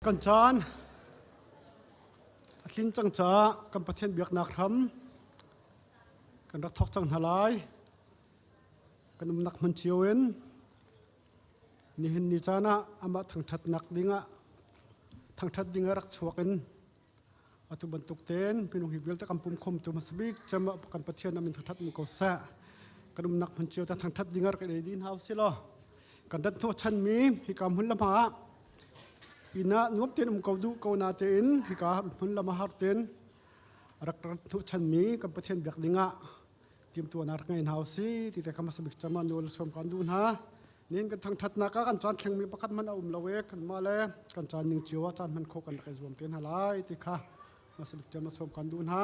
Kan caan a tlin cang caah kan Pathian biaknak hram kan rak thawk cang hna lai. Kan umnak hmun cio in nihin ni caan ah amah thangṭhatnak dingah thangṭhat dingah rak chuak in atu bantuk tein minung hi vialte kan pum khom tu hmasa bik cem ah kan Pathian amin thangṭhat um ko seh. Kan umnak hmun cio ta thangṭhat dingah rak i dih hna usih law kan rat hnawhchan mi hika hmun lam ah Inn ah nuam tein um ko duh ko natein hika hmun lam a har tein rak hnawhchanmi kan Pathian biak dingah timhtuahnak rak ngei hna usih ti te kha hmasa bik cem ah nawl sawm kan duh hna. Nihin kan thangṭhatnak ah kan caan thlengmi pakhat hmanh a um lo i kanmah le kan caan ning cio ah caan hman khawh kan rak i zuam te hna lai ti kha hmasa bik cem ah sawm kan duh hna.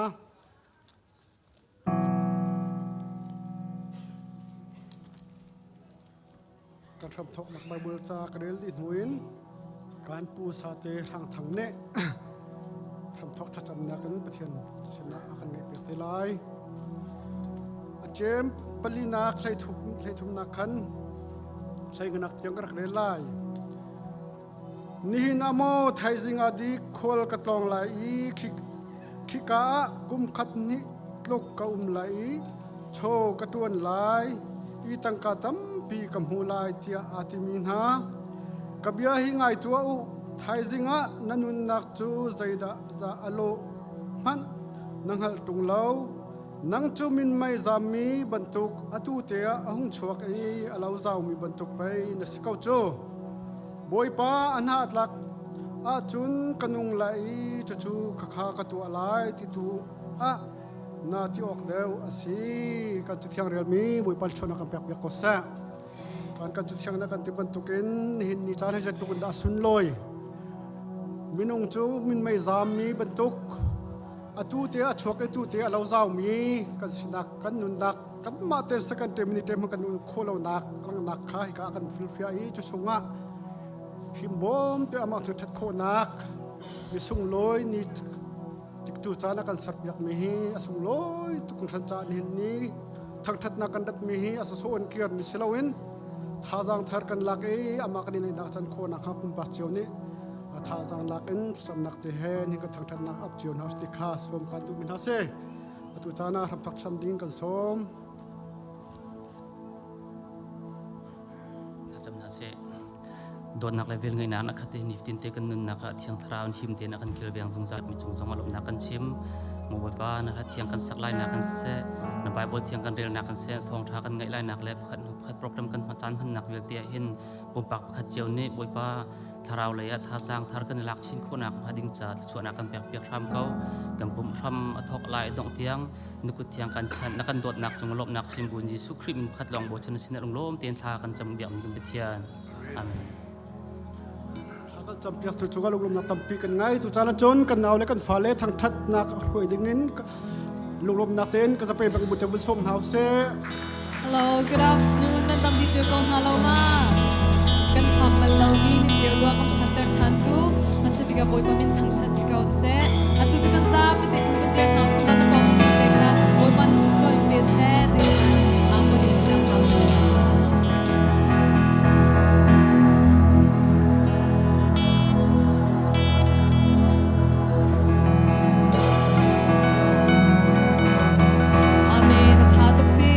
Kan hramthawknak Baibal ca ka rel dih hnu in kan pu sate Hrang Thang nih hramthawk thlacamnak in Pathian sinah a kan ngeihpiak te lai. A cem palinak hleithumnak khan hleinganak tiang ka rak rel lai. Nihin ah maw thaizing ah dik khual ka tlawng lai i khika ah kum khat hnih tluk ka um lai i chaw ka ṭuan lai i tangka tampi ka hmu lai tiah aa timi hna. Ka bia hi ngai tuah u, thaizing ah na nunnak cu zeidah dah a lawh hmanh na hngalh ṭung lo. Nang cu minmei zammi bantuk atu te ah a hung chuak i a lo zaumi bantuk pei na si ko cu. Bawipa a hnatlak ahcun ka nung lai i cucu khakha ka tuah lai ti tu ah na ti awk deuh a si. Kan Cathiang relmi Bawipa ṭhawnnak kan pek piak ko seh. Kan kan Cathiang na kan ti bantukin nihin ni caan hi zeitluk in dah sunlawi. Minung cu minmei zammi bantuk atu te a chuak i tu te a lo zaumi kan sinak kan nunnak kanmah te second te minute te kan khawhlonak rangnak kha hika kan fulfiah i cu chungah himbawm te amah thangṭhat khawhnak mi sunglawi ni tiktu caan a kan serpiak mi hi a sunglawi tuk hran caan hin ni thangṭhatnak kan rat mi hi a sawsawh in kir mi si loin thazaang thar kan lak i amah kan i nak chan khawhnak kha pumpak cio nih thazaang lak in thlacamnak te he ni kan thangṭhatnak ap cio hna ti kha sawm kan duh mi hna si. Atu caan ah hramthok sam ding kan sawm. Thlacam hna sih. Dawtnak le velngeihnak na khat i nifatin te kan nunnak ah Thiang Thlarau in him tein a kan kilveng zungzal mi cung zong a lawmhnak kan chim. Maw Bawipa, na hla thiang kan sak lainak kan seh, na Bible thiang kan relnak kan seh, thawngṭha kan ngaih lainak le pakhat hnu pakhat program kan caan hmannak vialte ah hin pumpak pakhat cio nih Bawipa thlarau lei ah thazaang thar kan i lak chin khawhnak hnga ding ca thluachuahnak kan pek piak hram ko. Kan pumh hram a thawk lai dongh tiang nukut thiang kan chanh na kan dawtnak cung lawmhnak chim buin Jesuh Khrih min pakhat lawng bochan sin lunglawm tein thla kan cam biak mi kan Pathian. Amen. Thla kan cam piak tu cungah lunglawmnak tampi kan ngai tu caan cun kan nau le kan fale thangthatnak hruai ding in lunglawmnak tein ka zape bang bu te vun sawm hna usih. Hello, good afternoon. Nan dam di cu ko hna lo ma? Kan phak bal lo mi ni cio dua kan phanter than tu. Masabika Bawipa min thangthat si ko seh. Atu cu kan zapi te khan van dir hna sih la na pawng mi te kha Bawipa nih thluachuah in pe seh ti khan ang kan in hna sih. Amen. A ṭha tuk ti.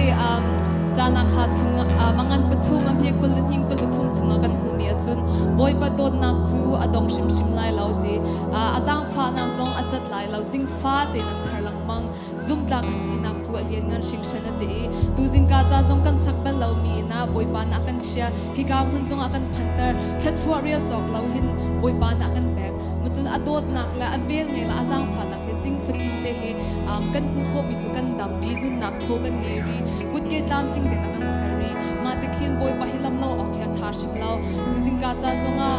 Canak hla chung mangan pathum a hme kul le hning kul le thum chungah kan hmuhmi ahcun Bawipa dawtnak cu a dong hrimhrim lai lo ti. A zaangfahnak zong a cat lai lo. Zingfa tein an thar lengmang. Zumtlak a sinak cu a lianngan hringhran a ti i tuzingka ca zong kan sak bal lomi na Bawipa nih a kan chia. Hika hmun zongah kan phanter. Thluachuah rial cawk lo hin Bawipa nih a kan pek. Cun a dawtnak le a velngeih le a zaangfahnak he zing fatin te he kan hmuh khawhmi cu kan dam ri nunnak thaw kan ngei ri kutke tlamtling tein a kan ser ri mah te khin Bawipa hi lam lo awk hi a ṭha hrim lo cu zingka ca zongah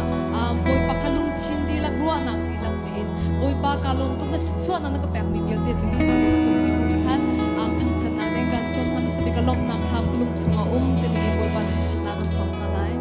Bawipa kha lungthin dihlak ruahnak dihlak tein Bawipa ka lawm tuk na thluachuahnak na ka pekmi vialte cungah ka lawm tuk ti bu khan thangṭhatnak ding kan sawm hna hmasa bik a lawmhnak thlam ka lung chungah um timi Bawipa thangṭhatnak kan thawk hna lai.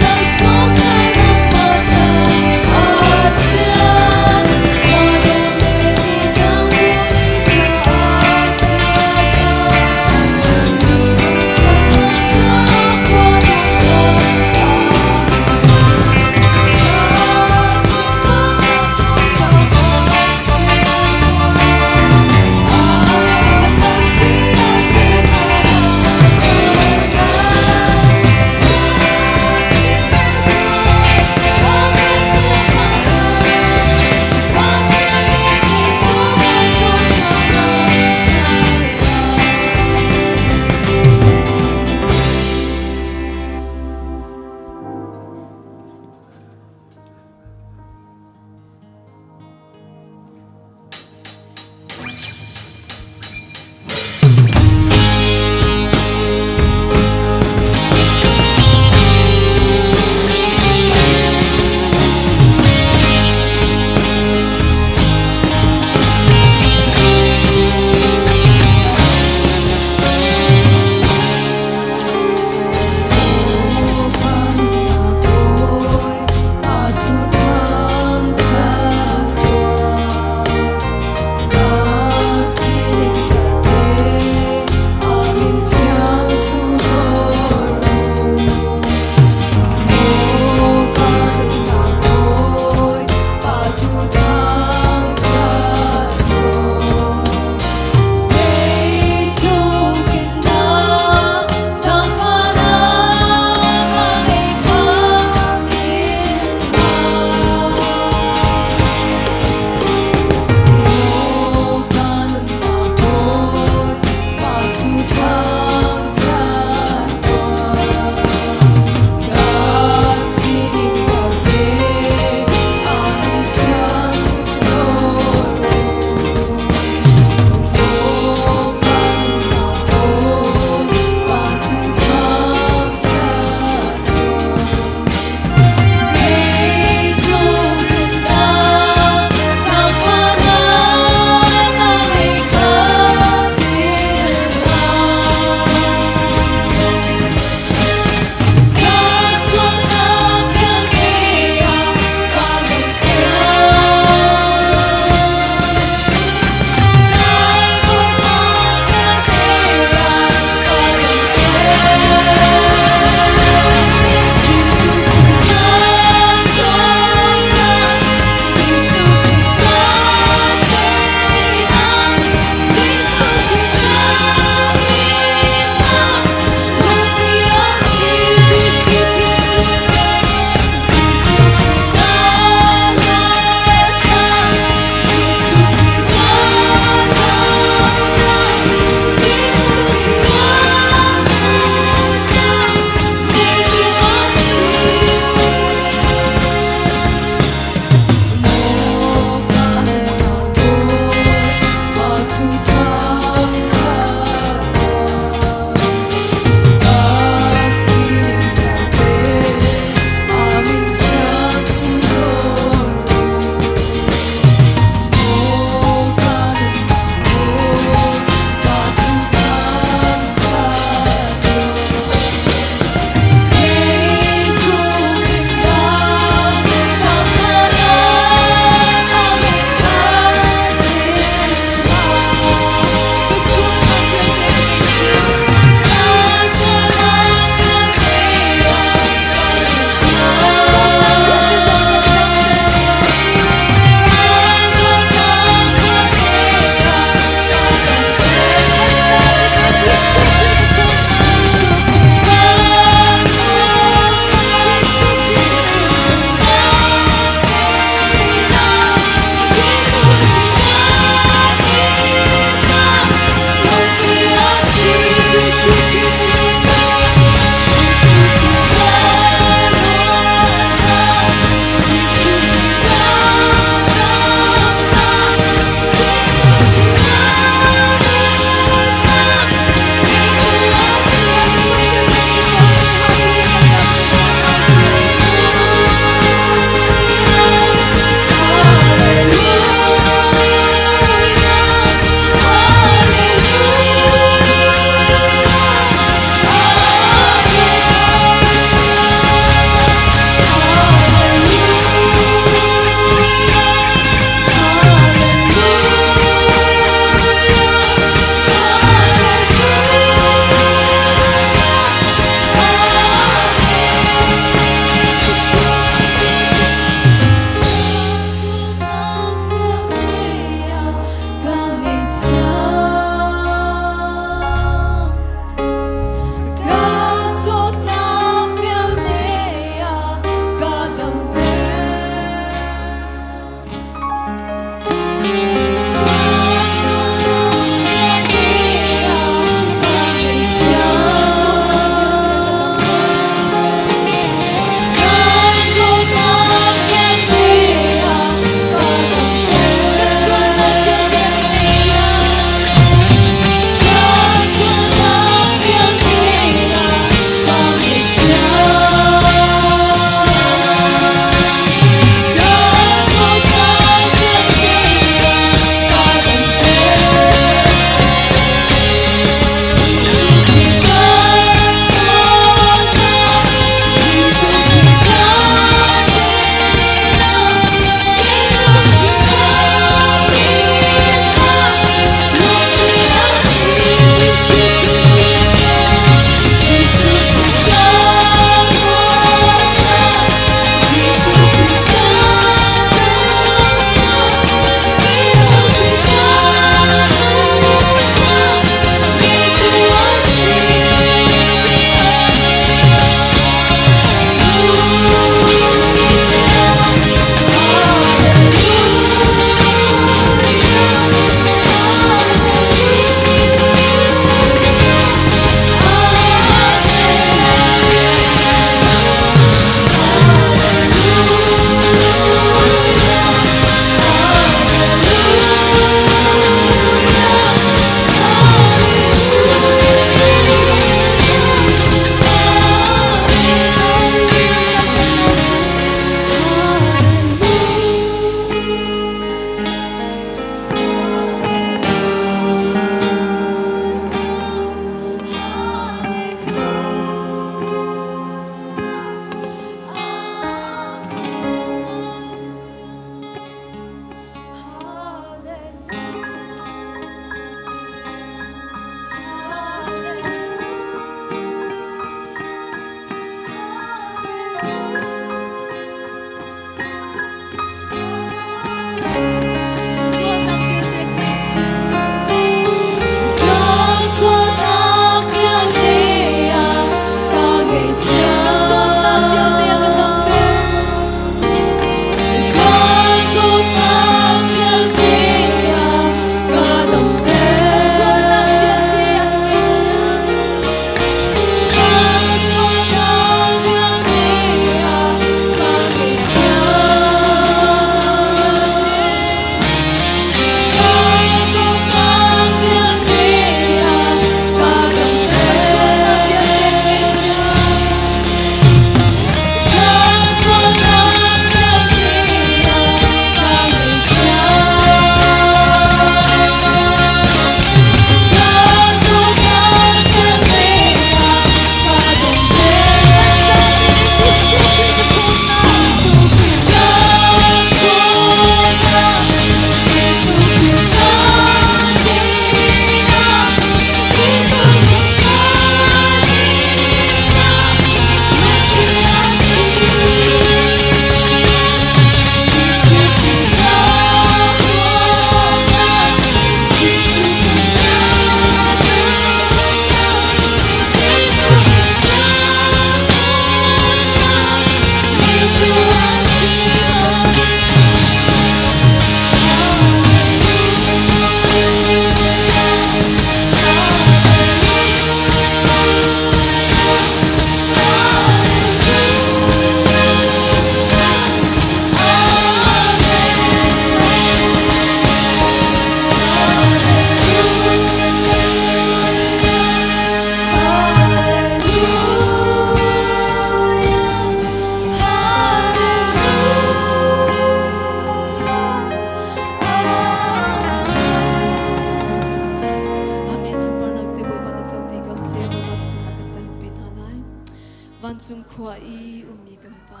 Vancung khua i ummi kan Pa,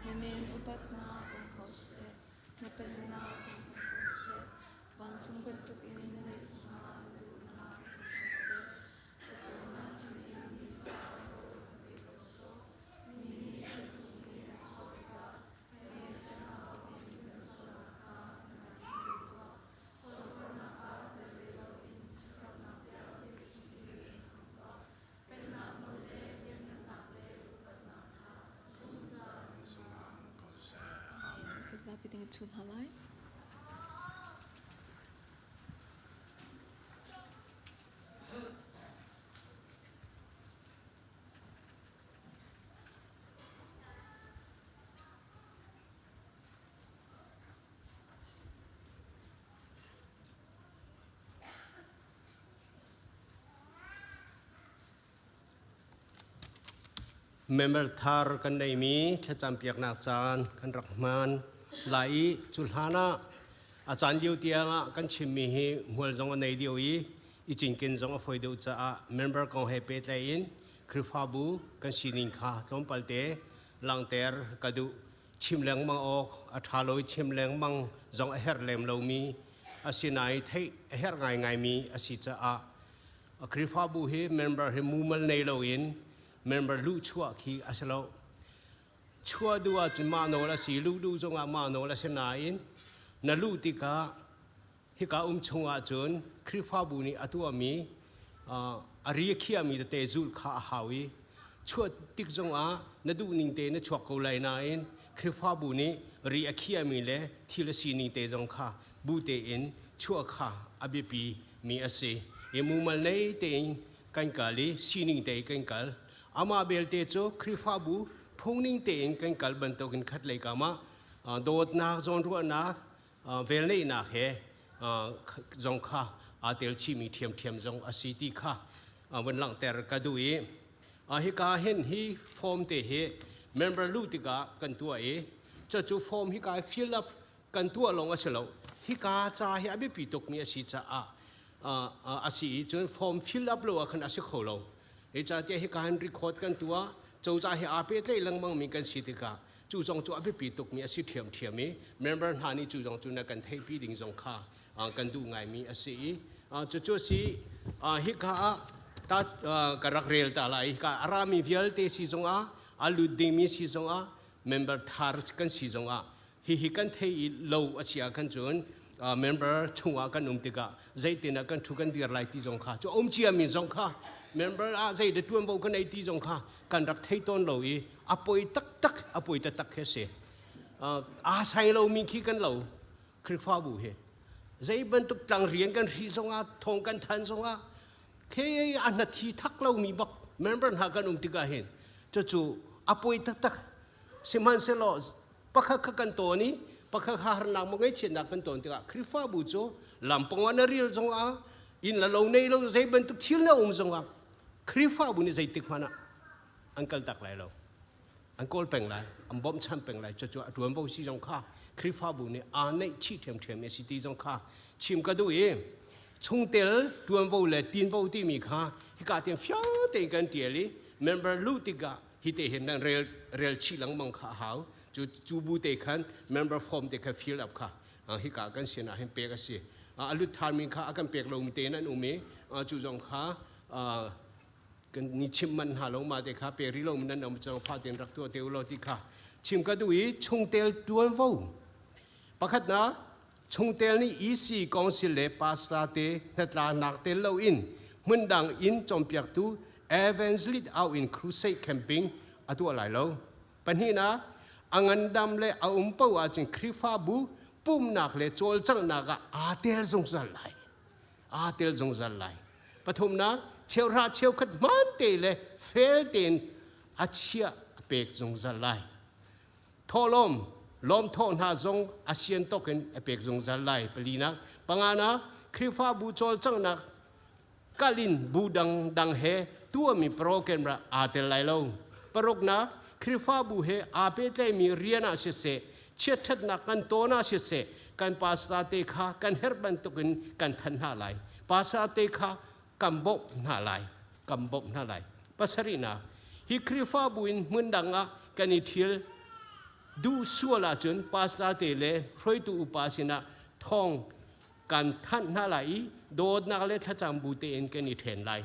na min upatnak um ko seh, na pennak tlung cang ko seh, vancung bantukin leicung ah na duhnak tling cang ko seh. Pawcawmnak lam in nifa rawl kan pe ko sawh. Mi nih kan cung i an sawh tikah kan ngaihchiatnak in kan sualnak kha kan ngaithiam ve tuah. Sualforhnak ah tel ve loin ṭhatlonak vialte chungin kan khamh tuah. Pennak nawl le lianhngannak le upatnak kha zungzal na cungah um ko seh. Amen. Ka zapi ding in ṭhu hna lai. Member thar kan neimi thlacam piaknak caan kan rak hman lai i cu hlan ah a caan lio tiang ah kan chimmi hi hmual zong a nei deuh i i cinken zong a fawi deuh caah member kong he pehtlai in Khrihfabu kan sining kha tlawmpal te langhter ka duh. Chim lengmang awk a ṭha lo i chim lengmang zong a herh lem lomi asinain theih a herh ngaingaimi a si caah Khrihfabu hi member hi mumal nei loin member luhchuah khi a si lo. Chuah duh ahcun mah nawl a si, luh duh zongah mah nawl a si nain na luh tikah hika um chung ahcun Khrihfabu nih a tuahmi a ri a khiahmi tete zulh kha a hau i chuah tik zongah na duhning te na chuak ko lai nain Khrihfabu nih ri a khiahmi le thil a sining te zong kha bu tein chuah kha a biapi mi a si. I mumal nei tein kan kal i sining te kan kal. Amah belte cu Khrihfabu phungning tein kan kal bantukin khat lei kam ah dawtnak, zawnruahnak, velngeihnak he zong kha aa tel chihmi ṭhiamṭhiam zong a si ti kha vun langhter ka duh i hika hin hi form te hi member luh tikah kan tuah i cucu form hika fill up kan tuah lawng a si lo hika ca hi a biapi tukmi a si caah a si i cun form fill up lo ah khan a si kho lo zeicahtiah hika hin record kan tuah cozah he aa pehtlaih lengmangmi kan si tikah cu zong cu a biapi tukmi a si ṭhiamṭhiam i member hna nih cu zong cu na kan theihpi ding zong kha kan duh ngaimi a si i cucu a si hika ah ta ka rak rel ta lai hika a rami vialte si zongah a lut dingmi si zongah member thar kan si zongah hihi kan thei i lo a si ah khan cun member chungah kan um tikah zeitin ah kan thu kan dir lai ti zong kha cu um ciami zong kha member ah zei da tuanvo kan ei ti zong kha kan rak thei tawn lo i a poi taktak a poi taktak khi a si aa sai lomi khi kan lo Khrihfabu hi zei bantuk tlang rian kan hri zongah thong kan than zongah the a hna thi thak lomi bak member hna kan um tikah hin cucu a poi taktak sihmanhsehlaw pakhat kha kan tawn i pakhat kha harnak mo ngaihchiatnak kan tawn tikah Khrihfabu cu lampang ah na ril zongah inn la lo nei lo zei bantuk thil na um zongah Khrihfabu nih zeitik hmanh ah an kal tak lai lo an kawl peng lai an bawmhchanh peng lai cucu a ṭuanvo si zong kha Khrihfabu nih aa neih chih ṭhiamṭhiam a si ti zong kha chim ka duh i chungtel ṭuanvo le tinvo timi kha hika tiang fiang tein kan ṭial i member luh tikah hi te hin nan rel rel chih lengmang kha a hau cu cu bu te khan member form te kha fill up kha hika kan sin ah hin pek a si a lut thanmi kha a kan pek lomi te nan um i cu zong kha kan ni chimh manh hna lo ma te kha pe ri lo mi nan um cang fa ten rak tuah te u law ti kha chim ka duh i chungtel tuanvo pakhatnak chungtel nih EC council le pastor te hnatlaknak tel lo in hmundang in cawnpiaktu evangelist out in crusade camping a tuah lai lo pahnihnak a ngandam le a um paoh ahcun Khrihfabu pumnak le cawlcanghnak ah aa tel zungzal lai aa tel zungzal lai. Pathumnak, cheuhra cheukhat hmaan te le fel tein a chiah a pek zungzal lai. Thawhlawm, lawmthawh hna zong a sian tawk in a pek zungzal lai. Palinak, panganak, Khrihfabu cawlcanghnak kal in bu dangdang he tuahmi program ah aa tel lai lo. Paruknak, Khrihfabu he aa pehtlaimi rian ah siseh, chiatṭhatnak kan tawn ah siseh, kan pastor te kha kan herh bantukin kan thanh hna lai. Pastor te kha kan bawmh hna lai. Kan bawmh hna lai. Pasarihnak, Hi Khrihfabu in hmun dang ah kan i ṭhial duh sual ahcun pastor te le hruaitu upa sinah thawng kan thanh hna lai i dawtnak le thlacam bu tein kan i ṭhen lai.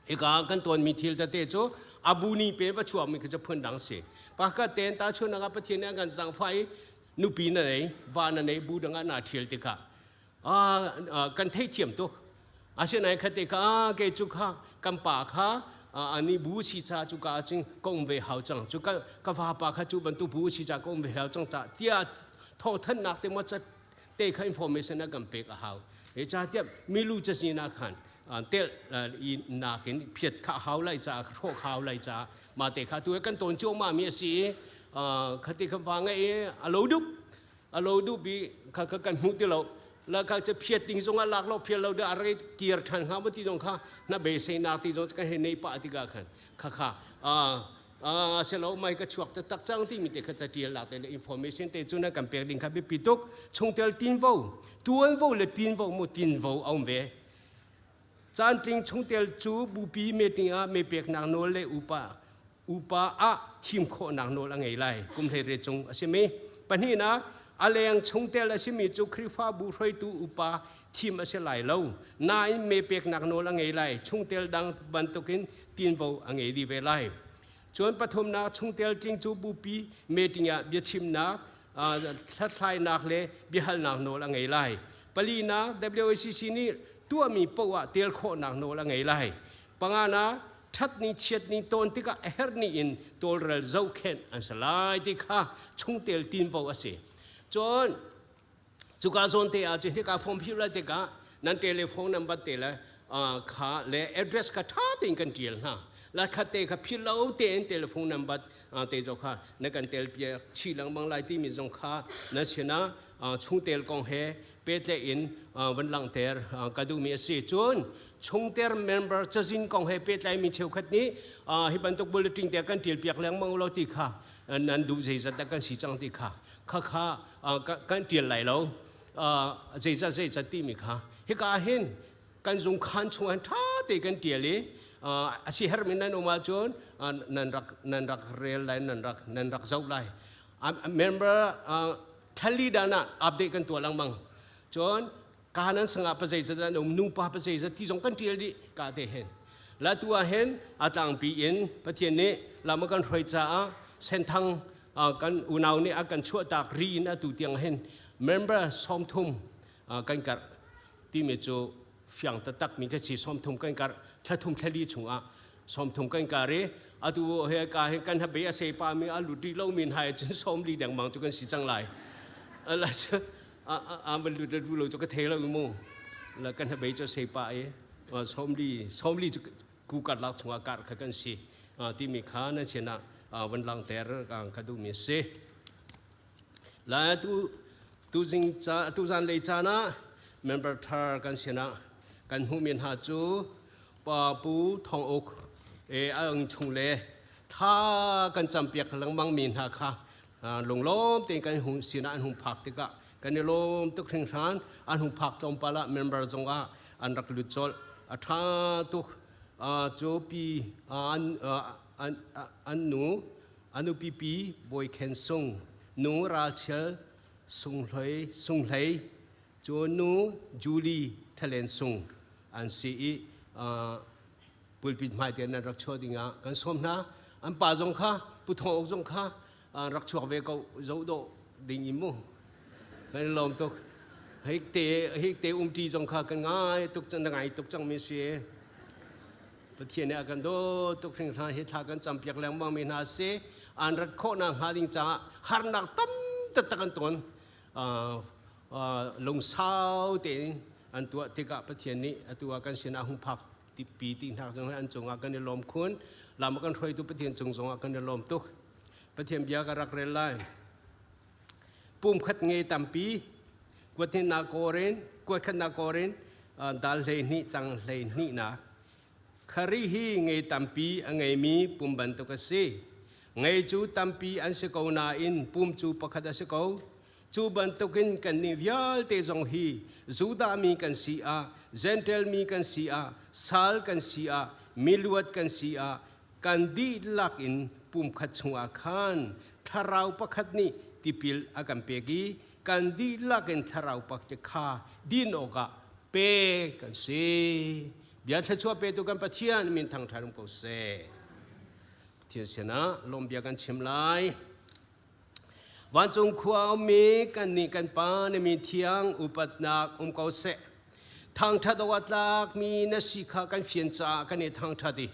Hika kan tuanmi thil tete cu abu ni pe va chuakmi khi cu phun dang si. Pakhat tein tahchunhnak ah Pathian nih a kan zaangfah i nupi na nei, va na nei, bu dang ah naa ṭhial tikah kan theithiam tuk. Asinain khate kha kei cu kha kan pa kha ani bu chi cha cu ka cing ka um ve hau cang cu ka ka vapa kha cu bantuk bu chi cha ka um ve hau cang ca tiah thawngthanhnak te maw te kha information a kan pek a hau. E cha tiah milu cazin ah khan tel i nakin phiat kha hau lai ca hrawh hau lai ca ma te kha tu kan ton cio ma mi a si i khati kha va ngai a lo dup a lo dup i kha kha kan hmu ti lo la kha che phiat ding zong a lak lo phiat lo de a re kir than hnga ma ti zong kha na beisei nak ti zong kan he nei pa ti ka khan kha kha selo mai ka chuak te tak cang timi te kha catial lak te le information te cu na kan pek ding kha biapi tuk. Chungtel tinvo tuanvo le tinvo mu tinvo a um ve. Cantling chungtel cu bupi meeting ah me peknak nawl le upa upa ah thim khawhnak nawl a ngei lai kum hlei re cung a simi. Pahnihnak, a leng chungtel a simi cu Khrihfabu hruaitu upa thim a si lai lo nain me peknak nawl a ngei lai, chungtel dang bantukin tinvo a ngei dih ve lai. Cun pathumnak, chungtel tling cu bupi meeting ah biachimnak, hlathlainak le biahalnak nawl a ngei lai. Palinak, WACC nih tuahmi paoh ah tel khawhnak nawl a ngei lai. Panganak, ṭhat ni chiat ni tawn tikah a herh ni in tawlrel zohkhenh an si lai ti kha chungtel tinvo a si. Cun cuka zawn te ah cun hika form fill lai tikah nan telephone number te le kha le address kha ṭha tein kan ṭial hna. La khat te kha philh lo tein telephone number te zong kha na kan tel piak chih lengmang lai timi zong kha na sinah chungtel kong he pehtlaih in van langhter ka duhmi a si. Cun chungter member cazin kong he pehtlaimi cheukhat nih hi bantuk bulletin te kan ṭial piak lengmang lo ti kha nan duh zeizat dah kan si cang ti kha khakha kan ṭial lai lo, zeizat zeizat timi kha hika hin kan zungkhan chung an ṭha te kan ṭial i a si hermi nan um ahcun nan rak rel lai, nan rak zoh lai. Member thali dan ah update kan tuah lengmang. Cun kanan sangah pa zeizat an um, nupa pa zeizat ti zong kan ṭial dih ka te hin. La tu ah hin a tlangpi in Pathian nih lam a kan hruai caah Senthang kan unau nih a kan chuahtak ri in atu tiang hin member 30 kan karh timi cu fiang taktak mi ka si. 30 kan karh, thla thum thla li chungah 30 kan kar i atu he ka hin kan habe a se pa mi a lut rih lo min hai cun 40 dengmang cu kan si cang lai. La a van lut le lo cu ka thei lo mu. La kan habe cu se pa i 40 40 cu ku kar lak chungah kar kha kan si timi kha na sinah van langter ka duh mi si. La tu tu zing ca tu zan lei caan ah member thar kan sinah kan hmuh mi hna cu Pa Pu Thong Uk e a ung chung le tha kan campiak lengmang mi hna kha lunglawm tein kan hung sinah an hung phak tikah kan i lawm tuk hringhran. An hung phak tlawmpal ah member zong ah an rak lut colh, a ṭha tuk. Cu pi an an nu anupi pi Bawi Khen Sung, nu Ralchel Sung Hlei Sung Hlei, cu nu Julie Thalen Sung an si i pulpit hmai te nan rak chuah dingah kan sawm hna. An pa zong kha, Pu Thong Uk zong kha rak chuak ve ko zo dawh ding in mu. Kan i lawm tuk. Hik te hik te umti zong kha kan ngai tuk cang, ngai tuk cang mi si. Pathian nih a kan dawt tuk hringhran hi thla kan campiak lengmang mi hna si. An rat khawhnak hnga ding caah harnak tam taktak an ton. Lungsau tein an tuah tikah Pathian nih atu ah kan sinah hung phak pi ti hna zong an cungah kan i lawm khun. Lam kan hruaitu Pathian cung zongah kan i lawm tuk. Pathian bia ka rak rel lai. Pum khat nge tampi kuat na korin kuat khat na korin dal 12 cang 12 nak. Khari hi nge tampi a ngeimi pum bantuk a si. Ngei cu tampi an si ko nain pum cu pakhat a si ko. Cu bantukin kannih vialte zong hi Judah mi kan si ah, Gentile mi kan si ah, sal kan si ah, miluat kan si ah, Kan dihlak in pumkhat chungah khan thlarau pakhat nih tipil a kan pek i kan dihlak in thlarau pakhat kha din awkah pek kan si. Bia thluachuah petu kan Pathian min thangṭhat um ko seh. Pathian sinah lawm bia kan chim lai. Vancung khua ummi kannih kan Pa na min thiang upatnak um ko seh. Thangṭhat awk a tlakmi na si kha kan fian caah kan i thangṭhat i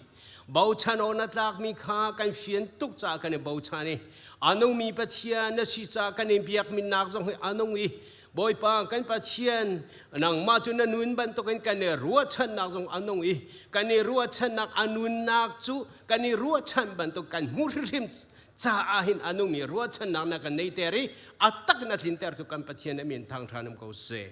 bochan awk na tlakmi kha kan fian tuk caah kan i bochan i a nungmi Pathian na si caah kan in biakmi nak zong hi a nung i Bawipa kan Pathian nangmah cu na nun bantukin kan i ruahchannak zong a nung i kan i ruahchannak a nunnak cu kan i ruahchan bantuk kan hmuh hrimhrim caah hin a nungmi ruahchannak na kan neiter i a tak na tlinter tu kan Pathian a min thangṭhan um ko seh.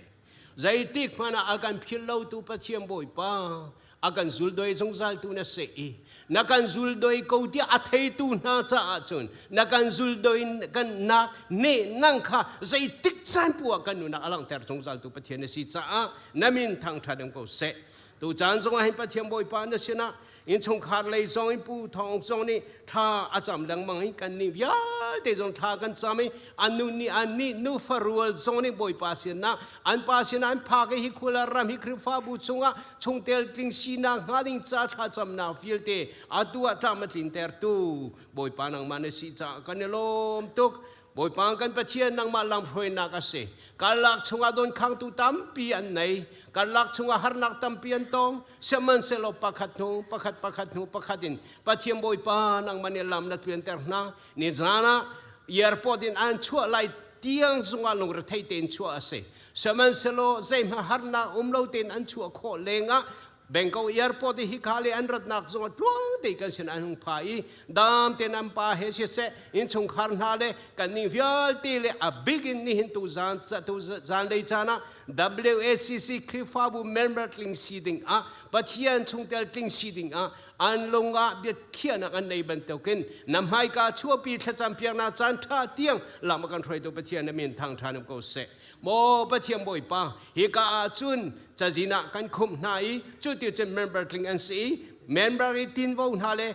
Zeitik hmanh ah a kan philh lotu Pathian Bawipa a kan zuldoi zungzal tu na si i na kan zuldoi ko tiah a theitu hna caah cun na kan zuldoi kan nak ne nang kha zeitik caan poah kan nunak a langhter zungzal tu Pathian na si caah na min thangṭhat um ko seh. Tu caan zongah hin Pathian Bawipa na sinah innchungkhar lei zong in Pu Thawng zong nih thla a cam lengmang i kannih vialte zong thla kan cam i an nu nih an nih nufa rual zong nih Bawipa sinah an pa sinah an phak i hi khula ram hi Khrihfabu chungah chungtel tling sinak hnga ding ca thla camnak vialte atu ah tlam a tlintertu Bawipa nangmah na si caah kan i lawm tuk. Bawipa kan Pathian nangmah lamhruainak a si. Karlak chungah donkhangtu tampi an nei. Karlak chungah harnak tampi an tong. Sihmanhsehlaw pakhat hnu pakhat pakhat hnu pakhat in Pathian Bawipa nangmah nih lam na tluanter hna. Nizan ah airport in an chuah lai tiang zungah lungrethei tein chuah a si. Sihmanhsehlaw zeihmanh harnak um lo tein an chuah khawh lengah Bangkok airport i hika le an ratnak zongah tluang te kan sin an hung pha i dam tein an pa he siseh innchungkhar hna le kannih vialte le a bik in nihin tu zan tu zanlei caan ah WACC Khrihfabu member tling si ding ah Pathian chungtel tling si ding ah an lung ah biakhiahnak an nei bantukin na hmaika chuahpi thlacam piaknak caan ṭha tiang lam a kan hruaitu Pathian na min thangṭhan um ko seh. Maw Pathian Bawipa, hika ah cun cazin ah kan khumh hna i cuti cun member tling an si i member i tinvo hna le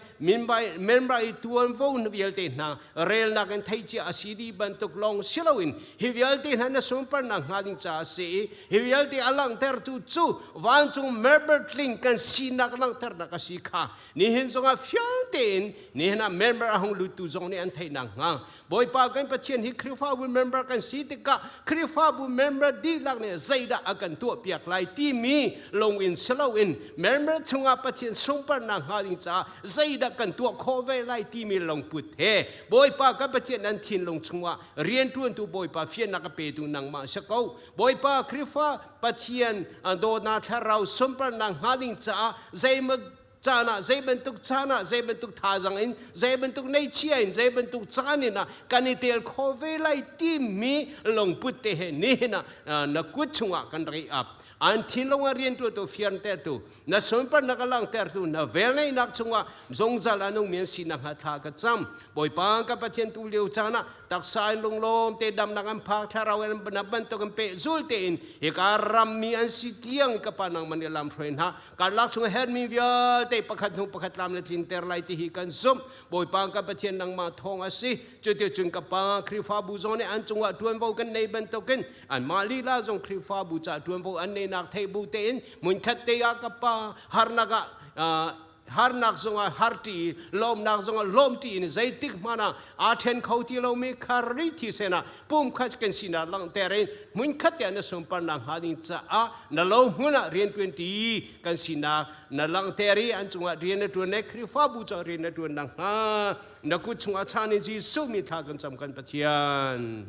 member i tuanvo vialte hna relnak in theih cia a si dih bantuk lawng si loin hi vialte hna na sunparnak hnga ding caah a si i hi vialte a langhtertu cu vancung member tling kan sinak langhternak a si kha nihin zongah fiang tein nihin ah member a hung luttu zong nih an theih nakhnga Bawipa kan Pathian hi Khrihfabu member kan si tikah Khrihfabu member dihlak nih zeidah a kan tuahpiak lai timi lung in si loin member chungah Pathian sunparnak hnga ding caah zeidah kan tuah khawh ve lai timi lungput he Bawipa kan Pathian nan thinlung chungah rianṭuantu Bawipa fiannak a petu nangmah si ko. Bawipa Khrihfa Pathian dawtnak thlarau sunparnak hnga ding caah zeimaw caan ah zei bantuk caan ah zei bantuk thazang in zei bantuk neihchia in zei bantuk caan in ah kan i tel kho ve lai timi lungput te he nihin ah na kut chungah kan rak i ap an thinlung ah riantuantu fiantertu na sunparnak a langhtertu na velngeihnak chungah zungzal a nungmi an si nakhnga thla ka cam Bawipa ka Pathian tu lio caan ah taksa in lunglawm te damnak an phak thlarau in na bantuk in pehzul tein hika rammi an si tiang ka pa nangman i lam hruai hna Karlak chung hermi vialte pakhat hnu pakhat lam le tlinter lai ti hi kan zumh. Bawipa kan Pathian nangmah thawng a si. Cuticun ka pa Khrihfabu zong nih an cungah ṭuanvo kan nei bantukin anmah lila zong Khrihfabu ca ṭuanvo an neinak theih bu tein hmunkhat te ah ka pa harnak ah harnak zongah harṭi lawmnak zongah lawmṭi in zeitik hmanh ah aa ṭhen kho ti lomi khari thisen ah pumkhat kan sinak langhter in hmunkhat te ah na sunparnak hnga ding caah na lo hmun ah rian ṭuanṭi kan sinak na langhter i an cungah rian na ṭuan le Khrihfabu cungah rian na ṭuan nakhnga na kut chungah chan in Jesuh min thla kan cam kan Pathian.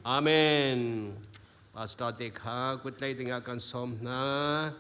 Amen. Pastor te kha kut tlai dingah kan sawm hna.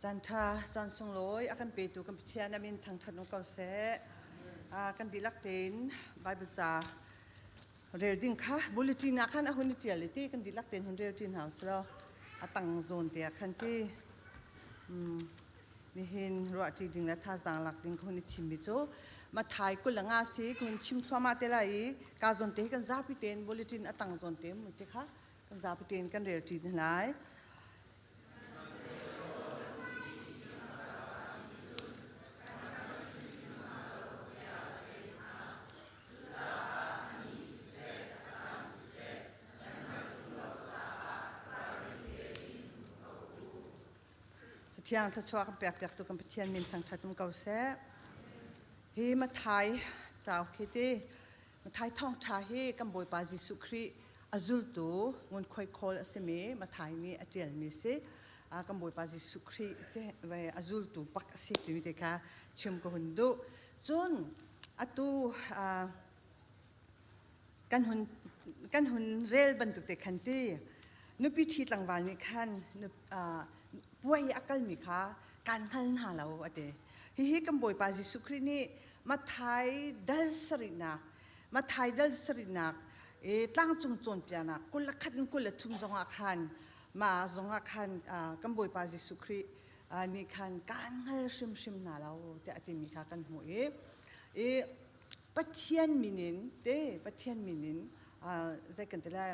Caan ṭha, caan sunglawi a kan petu kan Pathian a min thangṭhat um ko seh. Kan dihlak tein Bible ca rel ding kha bulletin ah khan a hun i ṭial i ti kan dihlak tein hun rel ṭi hna usih law a tang zawn te ah khan ti nihin ruahṭi ding le thazaang lak ding ka hun i thimmi cu Mathai 25 si ka hun chim thluahmah te lai i ka zawn te hi kan zapi tein bulletin a tang zawn te mu ti kha kan zapi tein kan rel ṭi hna lai. Cathiang thluachuah kan pekpiaktu kan Pathian min thangṭhat um ko seh. Hi Mathai cauk hi ti Mathai thawngṭha hi kan Bawipa Jesuh Khrih a zultu ngunkhuai khawl a simi Mathai nih a ṭialmi si. Kan Bawipa Jesuh Khrih a zultu bak a si timi te kha chim ka hun duh. Cun atu kan hun kan hun rel bantuk te khan ti nupi ṭhi tlangval nih khan puai a kalmi kha kan hngal hna lo a ti. Hihi kan Bawipa Jesuh Khrih nih Mathai dal sarihnak Mathai dal sarihnak i tlangcung cawnpiaknak 21 in 23 zongah khan mah zongah khan kan Bawipa Jesuh Khrih nih khan kaan hngal hrimhrim hna lo tiah a timi kha kan hmuh i i Pathian min in te Pathian min in zei kan ti lai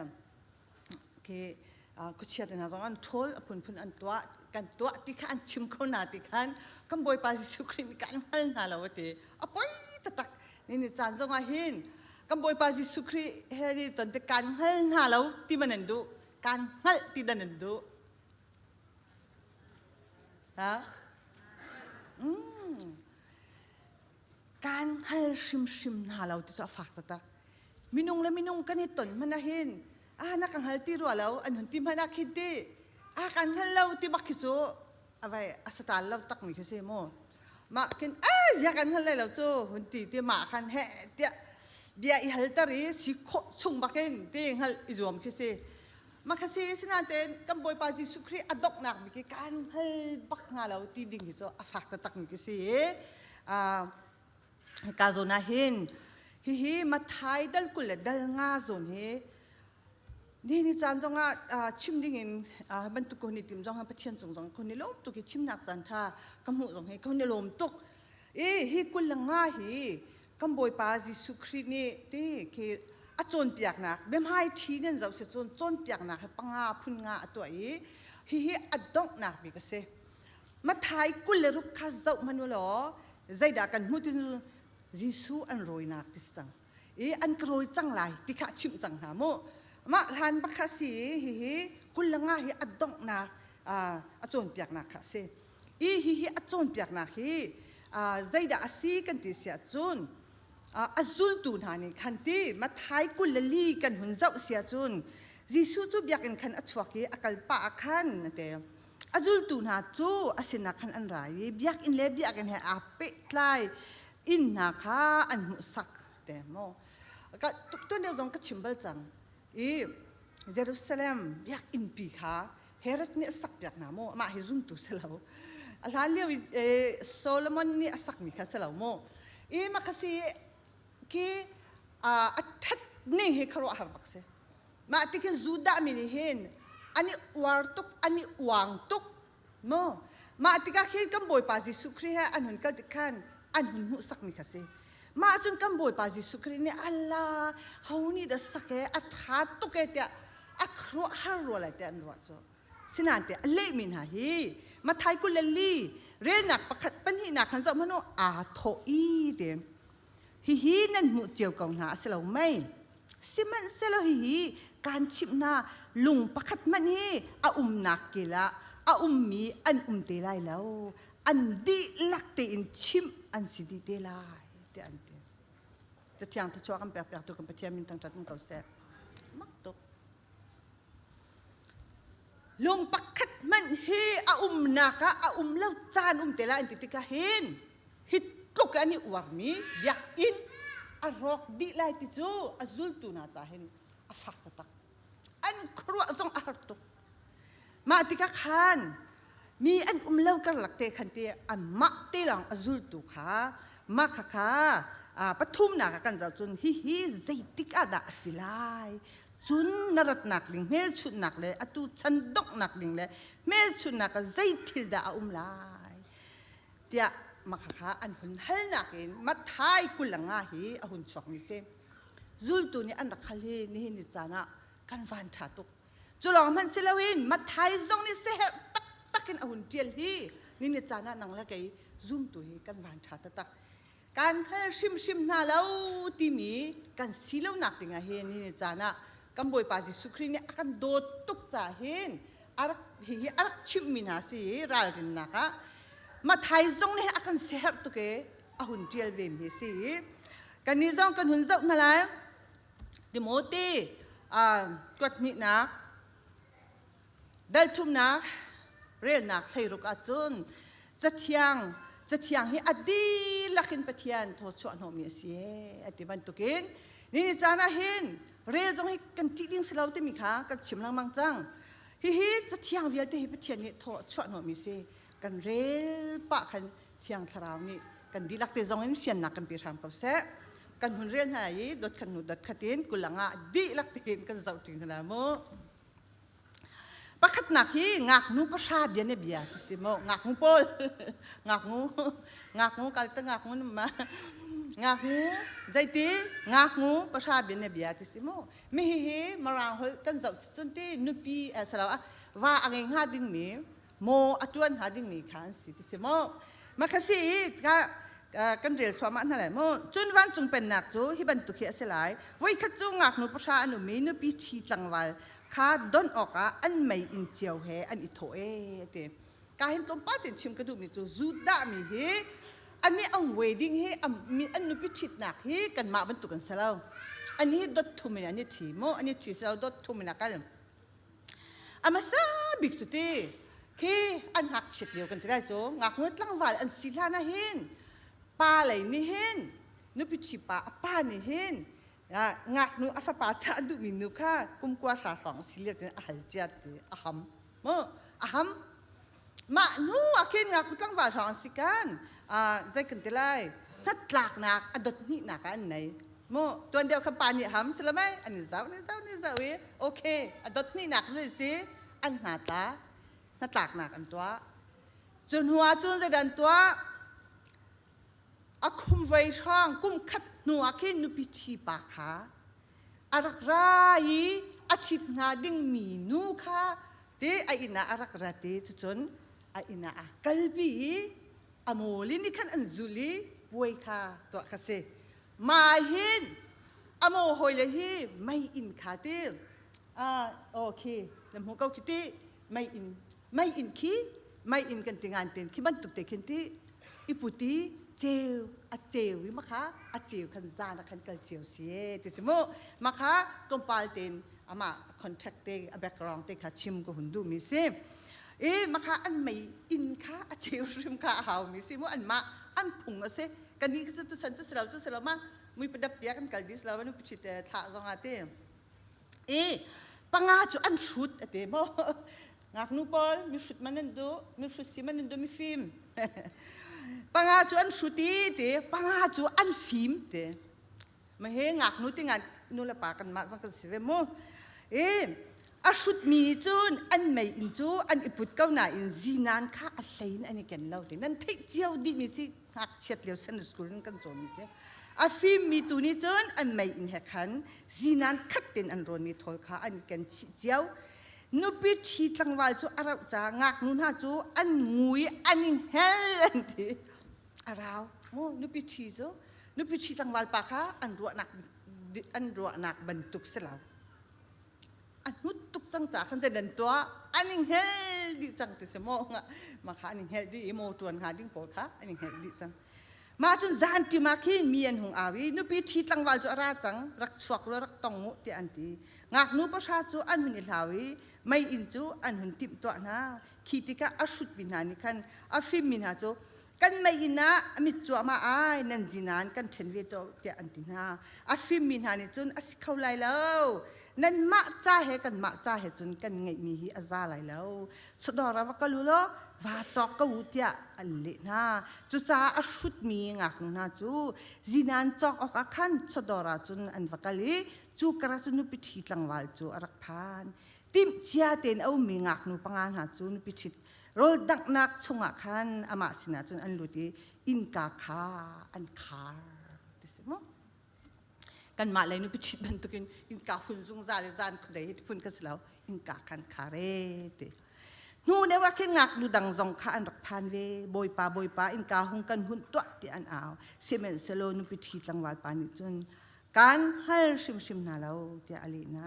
khi khuachia te hna zong an ṭhawl a phunphun an tuah kan tuah ti kha an chim kho hna ti khan kan Bawipa Jesuh Khrih nih kan hngal hna lo a ti a poi taktak ni ni caan zong ah hin kan Bawipa Jesuh Khrih he ni ton te kan hngal hna lo ti man an duh kan hngalh ti dan an duh ha mm. Kan hngal hrimhrim hna lo ti cu a fak taktak. Minung le minung kan i ton hmanh ah hin ah na ka hngal ti rua lo an hun ti hmanh ah khin ti ah kan hngal lo ti bak khi cu a vai a satal lo tak mi khi si mu. Mah khin ai zia kan hngal lai lo cu hun ti ti mah khan he tiah bia i halter i si khawh chung bakin ti hngalh i zuam khi si. Mah kha si sinain kan Bawipa Jesuh Khrih a donghnak bik hi kan hngal bak hnga lo ti ding hi cu a fak taktak mi khi si. Hika zawn ah hin hihi Mathai dal 20 le dal 5 zawn hi ni ni caan zongah chim ding in bantuk ko ni tim zong Pathian cung zong ko ni lawm tuk hi chimnak caan tha ka hmuh zong hi ko ni lawm tuk i hi 25 hi kan Bawipa Jesuh Khrih nih ti khi a cawnpiaknak biahmai ṭhi nan zoh si cun cawnpiaknak hi panga phun nga a tuah i hihi a donghnak bik a si. Mathai 26 kha zoh hmanh u law zeidah kan hmuh ti Jesuh an rawinak ti si cang i an ka rawi cang lai ti kha a chimh cang hna mu. Mah hlan bak kha si i hihi 25 hi a donghnak a cawnpiaknak kha a si. I hihi a cawnpiaknak hi zeidah a si kan ti si ahcun a zultu hna nih khan ti Mathai 24 kan hun zoh si ahcun Jesuh cu biakinn khan a chuak i a kal pah ah khan a ti. A zultu hna cu a sinah khan an ra i biakinn le biakinn he aa pehtlai inn hna kha an hmuhsak te maw. Tuan deuh zong ka chim bal cang i Jerusalem biakinnpi kha Herod nih a sakpiak hna maw? Amah hi zumtu si lo. A hlan lio i Solomon nih a sakmi kha si lo maw? I mah kha si khi a ṭhat ning hi khuaruahhar bak si. Mah ti khin Judah mi nih hin an i uar tuk, an i uang tuk maw? Mah tikah khin kan Bawipa Jesuh Khrih he an hun kal tik khan an hun hmuhsakmi kha si. Mah cun kan Bawipa Jesuh Khrih nih Allah ho nih dah sak e a ṭha tuk e tiah a khuaruahhar rua lai tiah an ruah cu. Sinain a lehmi hna hi Mathai 24 relnak pakhat pahnihnak khan zoh hmanh u aa thawh i ti hihi nan hmuh cio ko hna a si lo mei sihmanhsehlaw hihi kaan chimh hna lung pakhat hmanh hi a umnak kil ah a ummi an um te lai lo an dihlak tein chimh an si dih te lai tiah an ti Cathiang thluachuah kan pekpiaktu kan Pathian min thangṭhat um ko seh. Mak tuk. Lung pakhat hmanh hi a umnak ah a um lo caan um te lai an ti tikah hin hi tluk an i uarmi biakinn a rawk dih lai ti cu a zultu hna ca hin a fak taktak. An khuaruah zong a har tuk. Mah tikah khan Mi an um lo karlak te khan ti anmah te lawng a zultu kha mah khakha pathumnak ah kan zoh cun hihi zeitik ah dah a si lai? Cun na ratnak ding hmelchunhnak le atu chan donghnak ding le hmelchunhnak ah zei thil dah a um lai? Tiah mah khakha an hun halnak in Matthai 25 hi a hun chuakmi si. Zultu nih an rak hal hi nihin ni caan ah kan van ṭha tuk. Cu lawng hmanh si loin Matthai zong nih siaherh taktak in a hun ṭial hi ni caan ah nang le kei zumtu hi kan van ṭha taktak. Kan hngal hrimhrim hna lo timi kan si lonak dingah hin ni caan ah kan Bawipa Jesuh Khrih nih a kan dawt tuk caah hin a rak hihi a rak chimhmi hna si i ralrinnak ah Matthai zong nih a kan siaherh tuk i a hun ṭial ve mi si i kannih zong kan hun zoh hna lai. Timote kuat hnihnak dal thumnak relnak 16 ahcun cathiang cathiang hi a dihlak in Pathian thaw chuah hnawhmi a si a ti bantukin ni ni caan ah hin rel zong hi kan ṭih ding si lo timi kha kan chim lengmang cang. Hihi cathiang vialte hi Pathian nih thaw chuah hnawhmi si. Kan rel pah khan Thiang Thlarau nih kan dihlak te zong in fiannak kan pe hram ko seh. Kan hun rel hna i dot khat hnu dot khat in kulang ah dihlak tein kan zoh ṭi hna mu. Pakhatnak hi ngaknu pahra bia ne bia ti si mu. Ngaknu pawl ngaknu ngaknu kal te ngaknu ma ngaknu zeiti ngaknu pahra bia ne bia ti si mu. Mi hi hi marang hol kan zoh cun ti nupi salo va a ngei hnga dingmi maw a ṭuan hnga dingmi kha an si ti si maw? Makhasi i ka kan rel thluahmah hna lai mu. Cun vancung pennak cu hi bantuk hi a si lai. Voikhat cu ngaknu pahra an um i nupi ṭhi tlangval kha don awkah an mei inn cio he an i thawh e a ti. Ka hin tlawmpal tein chim ka duhmi cu Judah mi hi an i an wedding hi an nupi ṭhitnak hi kanmah bantuk an si lo. An hi dot thum in an i ṭhi maw? An i ṭhi si lo, dot thum in a kal. A hmasa bik cu ti khi an ngakchiat lio kan ti lai cu ngaknu tlangval an si hlan ah hin pa lei nih hin nupi ṭhi pa a pa nih hin ngaknu a fapa cha a duhmi nu kha kum kua hra hrawng a si lio tin a hal cia ti a ham mu a ham. Mah hnu ah khin ngaknu tlangval hrawng an si kan zei kan ti lai hnatlaknak a dot hnihnak ah an nei mu. Tuan deuh khan pa nih ham si lo mei an i zau ni zau ni zau i okay a dot hnihnak zei si an hna tla hnatlaknak an tuah. Cu hnu ah cun zeidah an tuah? A khum voi hrawng kum khat hnu ah khin nupi ṭhi pa kha a rak ra i a ṭhit hnga dingmi nu kha te a inn ah a rak rat i cucun a inn ah aa kalpi i a mawli nih khan an zulh i puai kha tuah kha si. Mah hin a maw hawile hi mei inn kha ti oh khi na hmu ko khi ti mei inn mei inn khi mei inn kan ti ngan ten khi bantuk te khin ti i puti ceu a ceu i makha a ceu khan zan a khan kal ceu si e ti si mu. Makha tlawmpal ten amah contract te a background te kha chim ko hun duh mi si i makha an mei inn kha a ceu hrim kha a hau mi si mu. An mah an phung a si. Kan ni cu tu san cu si lo cu si lo ma mui padap pia kan kal dis lo nu pichit thla zong ah ti i panga cu an hrut a ti mo. Ngaknu pawl mi hrut man an duh, mi hrut si man an duh, mi fim. Panga cu an hrut i ti panga cu an fim ti ma he ngaknu ti ngan nu le pa kan mah zong kan si ve mu. I a hrut mi cun an mei in cu an i put ko nain zinan kha a hlei in an i ken lo ti nan theih cio dih mi si. Ngakchiat lio Sunday school in kan cawn mi si. A fim mi tu nih cun an mei in he khan zinan khat ten an rawn mi thawl kha an i ken chih cio. Nupi ṭhi tlangval cu a rauh ca ngaknu hna cu an ngui an i hel an ti. A rau mu nupi ṭhi cu nupi ṭhi tlangval pa kha an ruahnak an ruahnak bantuk si lo. A hnut tuk cang ca khan zei nan tuah an i hel dih cang ti si maw ma kha an i hel dih i maw ṭuan hnga ding pawl kha an i hel dih cang. Mah cun zan ṭim ah khin mi an hung au i nupi ṭhi tlangval cu a ra cang, rak chuak law rak tong u tiah an ti. Ngaknu pahra cu an hun i hlau i mei inn cu an hun timhtuah hna. Khi tikah a hrutmi hna nih khan a fimmi hna cu kan mei inn ah a mit cuahmah ai, nan zinan kan ṭhen ve tuah tiah an ti hna. A fimmi hna nih cun a si kho lai lo. Nanmah ca he kanmah ca he cun kan ngeihmi hi a za lai lo. Chawdawr ah va kal u law vaa cawk ko u tiah an leh hna. Cucaah a hrutmi ngaknu hna cu zinan cawk awkah khan chawdawr ah cun an va kal i cu kar ah cun nupi ṭhi tlangval cu a rak phan. Timhcia tein a ummi ngaknu panga hna cu nupi ṭhit rawl danghnak chungah khan amah sinah cun an lut i innka kha an khar ti si mu. Kanmah lei nupi ṭhit bantukin innka hun zungzal i zan khuadei hi phun ka si lo innka khan khar e ti. Hnu deuh ah khin ngaknu dang zong kha an rak phan ve. Bawipa, Bawipa, innka hung kan hunh tuah tiah an au. Sihmanhsehlaw nupi ṭhi tlangval pa nih cun kan hal hrimhrim hna lo tiah a leh hna.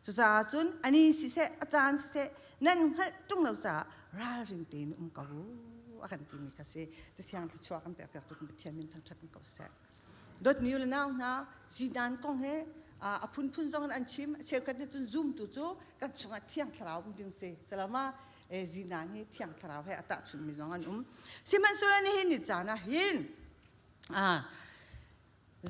Cucaah cun a ni siseh, a caan siseh, nan hngalh ṭung lo caah ralring tein um ko u a kan timi kha si. Cathiang thluachuah kan pekpiaktu kan Pathian min thangṭhat in ko seh. Dawtmi u le nau hna, zinan kong he a phunphun zong in an chim. A cheukhat nih cun zumtu cu kan chungah Thiang Thlarau um ding si. Salama zinan hi Thiang Thlarau he a tahchunmi zong an um. Sihmanhsehlaw nihin ni caan ah hin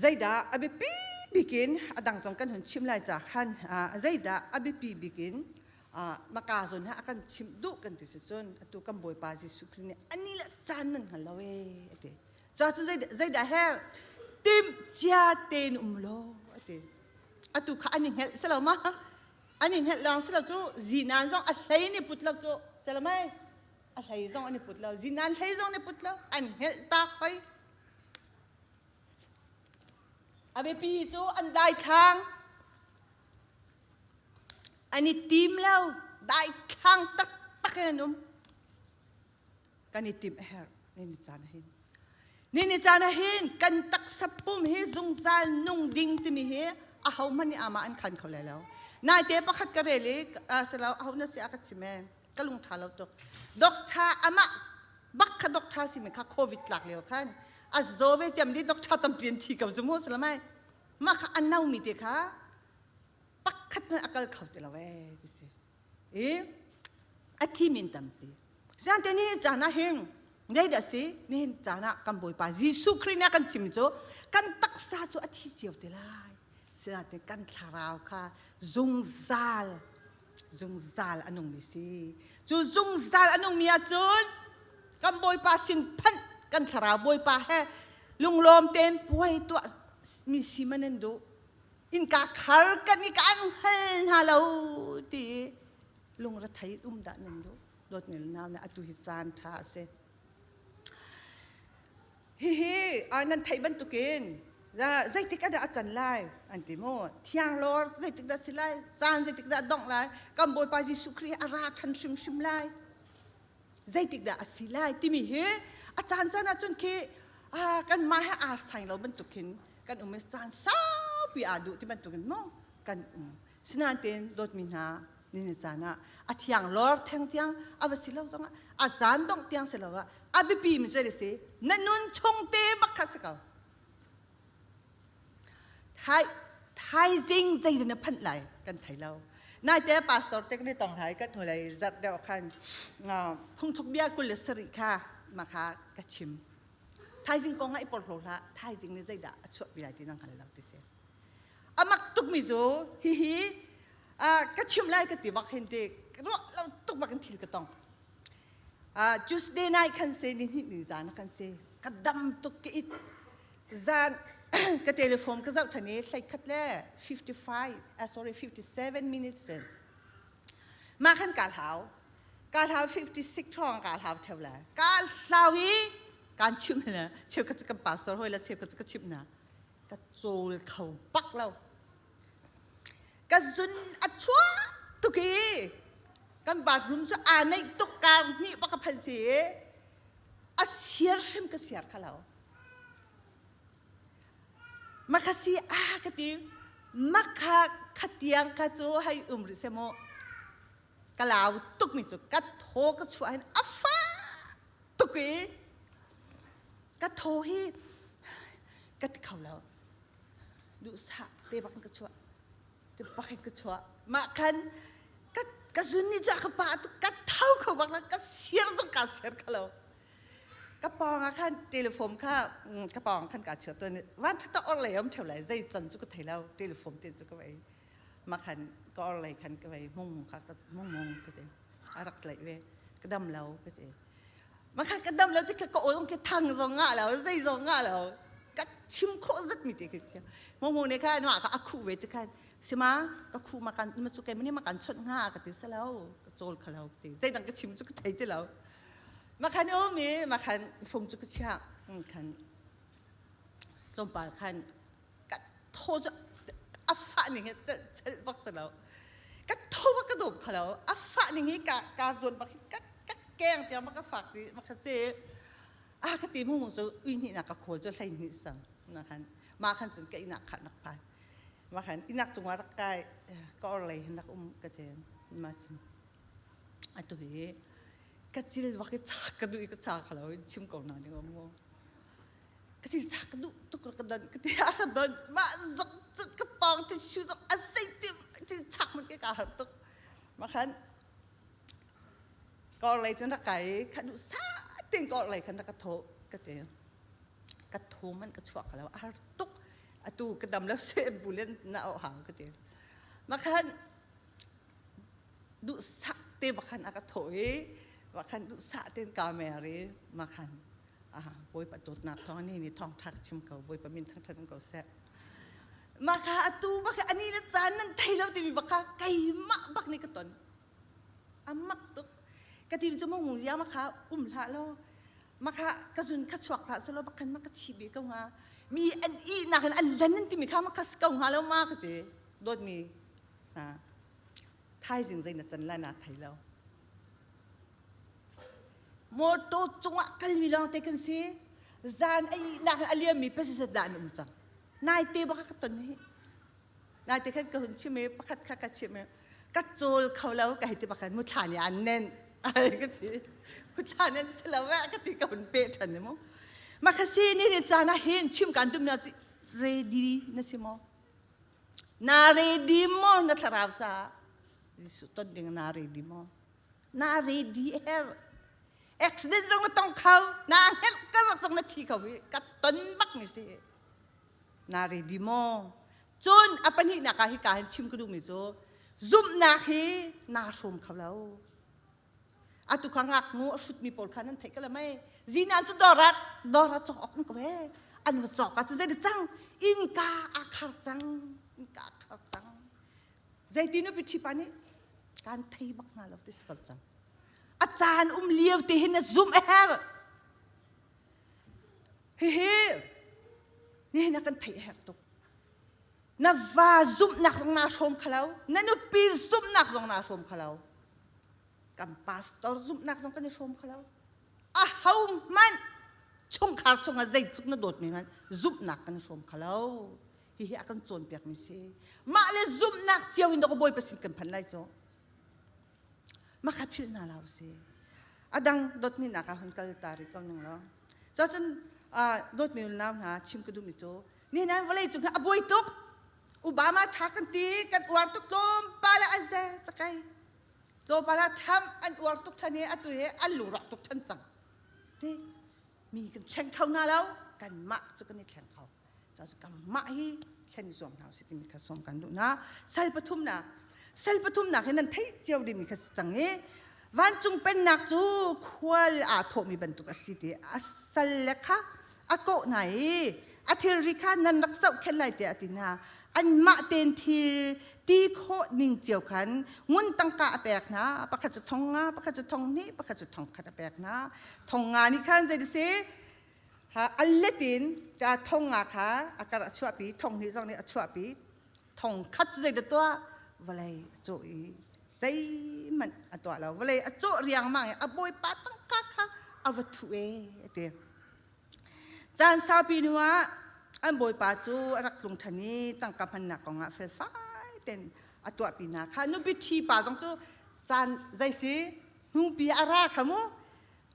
zeidah a biapi bik in a dang zong kan hun chim lai ca khan zeidah a biapi bik in maka zawn ha a kan chimh duh kan ti si cun atu kan Bawipa Jesuh Khrih nih ani le caan nan hngal lo ee a ti. Ca cu zeidah her timh cia tein um law a ti. Atu kha an i hngelh si lo ma? An i hngelh lawng si lo cu zinan zong a hlei ni put lo cu si lo mei? A hlei zong an i put lo. Zinan hlei zong ni put lo. An hngelh tak hoi. A biapi cu an daithlang. An i tim lo. Daithlang taktak in an um. Kan i timh a herh ni caan ah hin. Ni caan ah hin kan taksa pum hi zungzal nung ding timi hi ahohmanh nih amah an khan kho lai lo. Naite pakhat ka rel i silo aho na si a ka chim ee ka lung ṭha lo tuk. Doctor amah bak kha doctor simi kha COVID tlak lio khan a zaw ve ciam di doctor tampi an thi ko zu mu salamai mah kha a no mi te kha pakhat hmanh a kal kho ti lo ee ti si. I a thi min tampi. Siangte ni caan ah hin zeidah si nihin caan ah kan Bawipa Jesuh Khrih nih a kan chim cu kan taksa cu a thi cio te lai. Sinain kan thlarau kha zungzal zungzal a nungmi si. Cu zungzal a nungmi ahcun kan Bawipa sin phanh kan thlarau Bawipa he lunglawm tein puai tuah mi si man an duh. Innka khar kan i kan hal hna lo ti lungrethei um dah nan duh dawtmi le nau le atu hi caan ṭha a si. Hihi nan theih bantukin zeitik ah dah a can lai an ti mu thiang lor zeitik dah si lai caan zeitik dah dongh lai kan Bawipa Jesuh Khrih a ra ṭhan hrimhrim lai zeitik dah a si lai timi hi a caan caan ahcun khi kan mah he aa sai lo bantuk khin kan um i caan saupi aa duh ti bantukin mu kan um. Sinain dawtmi hna ni caan ah a thiang lor theng tiang a va si lo zongah a caan dongh tiang si lo ah a biapi mi cu si na nun chung te bak kha si ko. Thai thaizing zei na phanh lai kan thei lo. Naite pastor te kan tong hai kan hnulei zarh deuh khan phungthuk bia 27 kha ma kha ka chim. Thaizing kong ah i porhlo hlah thaizing nih zeidah a chuahpi lai ti na hngal lo ti si. Amak tukmi cu hihi ka chim lai ka ti bak hin ti ruah lo tuk bak in thil ka tong. Tuesday night khan se ni hnih ni zan khan se ka dam tuk ka it zan ka telephone ka zoh than i hlei khat le 55 sorry 57 minutes in mah khan ka hlau ka hlau 56 thong ka hlau theo la ka hlau i kan chim na cheu ka kan pastor hoi la cheu ka ka chim na ka cawl kho bak lo. Ka zun a chuah tuk i kan bathroom cu aa neih tuk kar hnih bak ka phan si i a siar hrim ka siar kha lo. Makha si a ka ti makha khatiang kha cu hei um rih seh mu ka lau tuk mi cu ka thaw ka chuah hin a fak tuk i ka thaw hi ka ti kho lo duhsah te bak in ka chuah te bak in ka chuah mah khan ka ka zun ni cu ka pa ka tho kho bak la ka siar zong ka siar kha lo ka pawng ah khan telephone kha ka pawng khan ka chia tuan van thata or lei om theu lai zei can cu ka thei lo telephone te cu ka vei. Ma khan ka or lei khan ka vei mung kha ka mung mung ka ti. A rak tlaih ve. Ka dam lo ka ti. Ma kha ka dam lo ti ka ka aw ke thang zong ngah lo, zei zong ngah lo. Ka chim khawh zat mi ti ka mung mung ne khan ma ka a khuh ve ti khan sima ka khu ma kan ma chu ke mani ma kan chot nga ka ti sa lo ka chawl kha lo ka ti zeidang ka chim chu ka thei ti lo ma khan um i ma khan fung chu ka chia khan tlawmpal khan ka thaw cu a fah ning hi celh celh bak si lo ka thaw bak ka dawp kho lo a fah ning hi ka ka zawn bak hi ka ka keng tiang bak ka fak ti bak ka si a ka ti mu cu ui hnih nak ka khawl cu hlei hnih sang na khan ma khan cun ka inak khat nak phan ma khan inak cungah rak kai ka or lei hin rak um ka ti ma cun atu hi ka cil bak i chak ka duh i ka cha kho lo chim ko na ning mu ka cil chak ka duh tuk ka don ka ti a ka don mah zok ka pawng tissue zok a sei ti cil chak man ke ka har tuk ma khan ka or lei cun rak kai kha duh sa tin ka or lei khan rak ka tho ka ti ka tho man ka chuak lo a har tuk atu ka dam lo se bulen na o hang ka ti ma khan duhsah te bakhan a ka thawh i bakhan duhsah tein ka mer i makhan Bawipa dawtnak thawng ni ni thawngtha ka chim ko Bawipa min thangthat um ko seh mah kha atu bak ani le caan nan thei lo timi bak kha keimah bak nih ka ton amak tuk ka tim cu mong ya ma kha um hlah lo ma kha ka zun kha chuak hlah selo bak khan ma ka thi bi ko nga mi an i nak in an lan an timi kha ma kha ko nga lo ma ka ti dawtmi Thaizing zei na can lai naa thei lo. Motor cungah kalmi lawng te kan si. Zan a ihnak in a liammi pasisat dah an um cang. Naite bak ka ton hi. Naite khan ka hun chim i pakhat kha ka chim i ka cawl kho lo ka hei ti bakhan muthla nih an nen. Ai ka ti. Muthla nen si lo eh ka ti ka hun pe than mu. Ma kha si ni ni caan ah hin chim kan tum na ready na si maw? Na ready maw na thlarau caah? Jesuh ton ding na ready maw? Na ready her. Accident zong na tong kho, na helh kar zong na thi kho i ka ton bak mi si. Na ready maw? Cun a pahnihnak ah hika hin chim ka duhmi cu zumhnak hi naa hrawm kho lo. Atu kha ngaknu a hrutmi pawl kha nan theih ka le mei. Zinan cu dawr ah dawr ah cawk awk an ko he. An va cawk ah cu zei cang innka aa khar cang. Innka aa khar cang. Zeiti nupi ṭhipa nih kan thei bak hna lo ti si ko cang. A caan um lio te hin na zumh a herh. Hihi nihin ah kan theih a herh tuk. Na va zumhnak zong naa hrawm kho lo. Na nupi zumhnak zong naa hrawm kho lo. Kan pastor zumhnak zong kan i hrawm kho lo. A ho hmanh chungkhar chungah zeitluk na dawtmi hmanh zumhnak kan i hrawm kho lo. Hihi a kan cawnpiakmi si. Mah le zumhnak cio in dawk Bawipa sin kan phan lai cu. Mah kha philh hna lo si. A dang dawtmi nak ah hun kal ta rih ko ning law. Cun dawtmi unau hna chim ka duhmi cu ni nan vawlei cung hi a buai tuk. Obama ṭha kan ti kan uar tuk tlawmpal ah an ze cakai. Tlawmpal ah Trump an uar tuk ṭhan i atu hi an lungrawk tuk ṭhan cang. Ti mi kan thleng kho hna lo kanmah cu kan i thleng kho. Cu kanmah hi thlen i zuam hna usih timi kha sawm kan duh hna. Sal pathumnak sal pathumnak hi nan theih cio dingmi kha si cang i vancung pennak cu khual aa thawhmi bantuk a si ti a sal le kha a kawh hna i a thilri kha nan rak zohkhenh lai tiah a ti hna. Anmah tein thil ti khawh ning cio khan ngun tangka a pek hna. Pakhat cu thong nga, pakhat cu thong hnih, pakhat cu thong khat a pek hna. Thong nga nih khan zei si a let in thong nga kha a kar a chuahpi, thong hnih zong nih a chuahpi. Thong khat cu zei dah tuah? Vawlei a cawh i zeihmanh a tuah lo. Vawlei a cawh riangmang i a bawipa tangka kha a va thuh e a ti. Caan saupi hnuah an bawipa cu a rak tlung ṭhan i tangka hmannak kongah felfai tein a tuahpi hna kha. Nupi ṭhi pa zong cu caan zei si hnupi a ra kha mu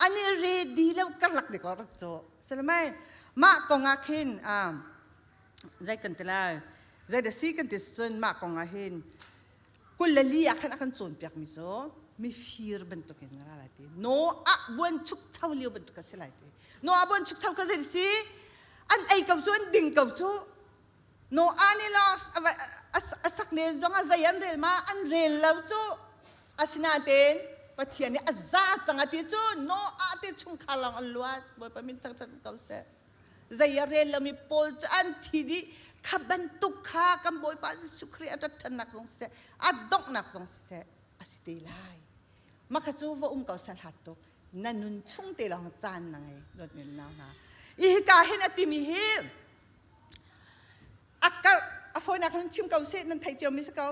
an i ready lo karlak dik rat cu silamai mah kongah khin zei kan ti lai zei da si kan ti cun mah kongah hin 24 ah khan a kan cawnpiakmi cu mifir bantukin na ra lai ti Noah buan chukcho lio bantuk a si lai ti Noah buan chukcho kha zei si an ei ko cu an ding ko cu Noah nih lawng a sak sak len zong ah zei an rel ma an rel lo cu asinain Pathian nih a za cang a ti cu Noah te chungkhar lawng an luat Bawipa min thangṭhat ko seh zei a rel lomi pawl cu an thi dih kha bantuk kha kan Bawipa Jesuh Khrih a rat ṭhannak zong siseh a donghnak zong siseh a si te lai mah kha cu va um ko seh hlat tuk na nun chung te lawng caan na ngei dawt men nau hna i hika hin a timi hi a karh a fawinak hin chim ko seh nan theih cio mi si ko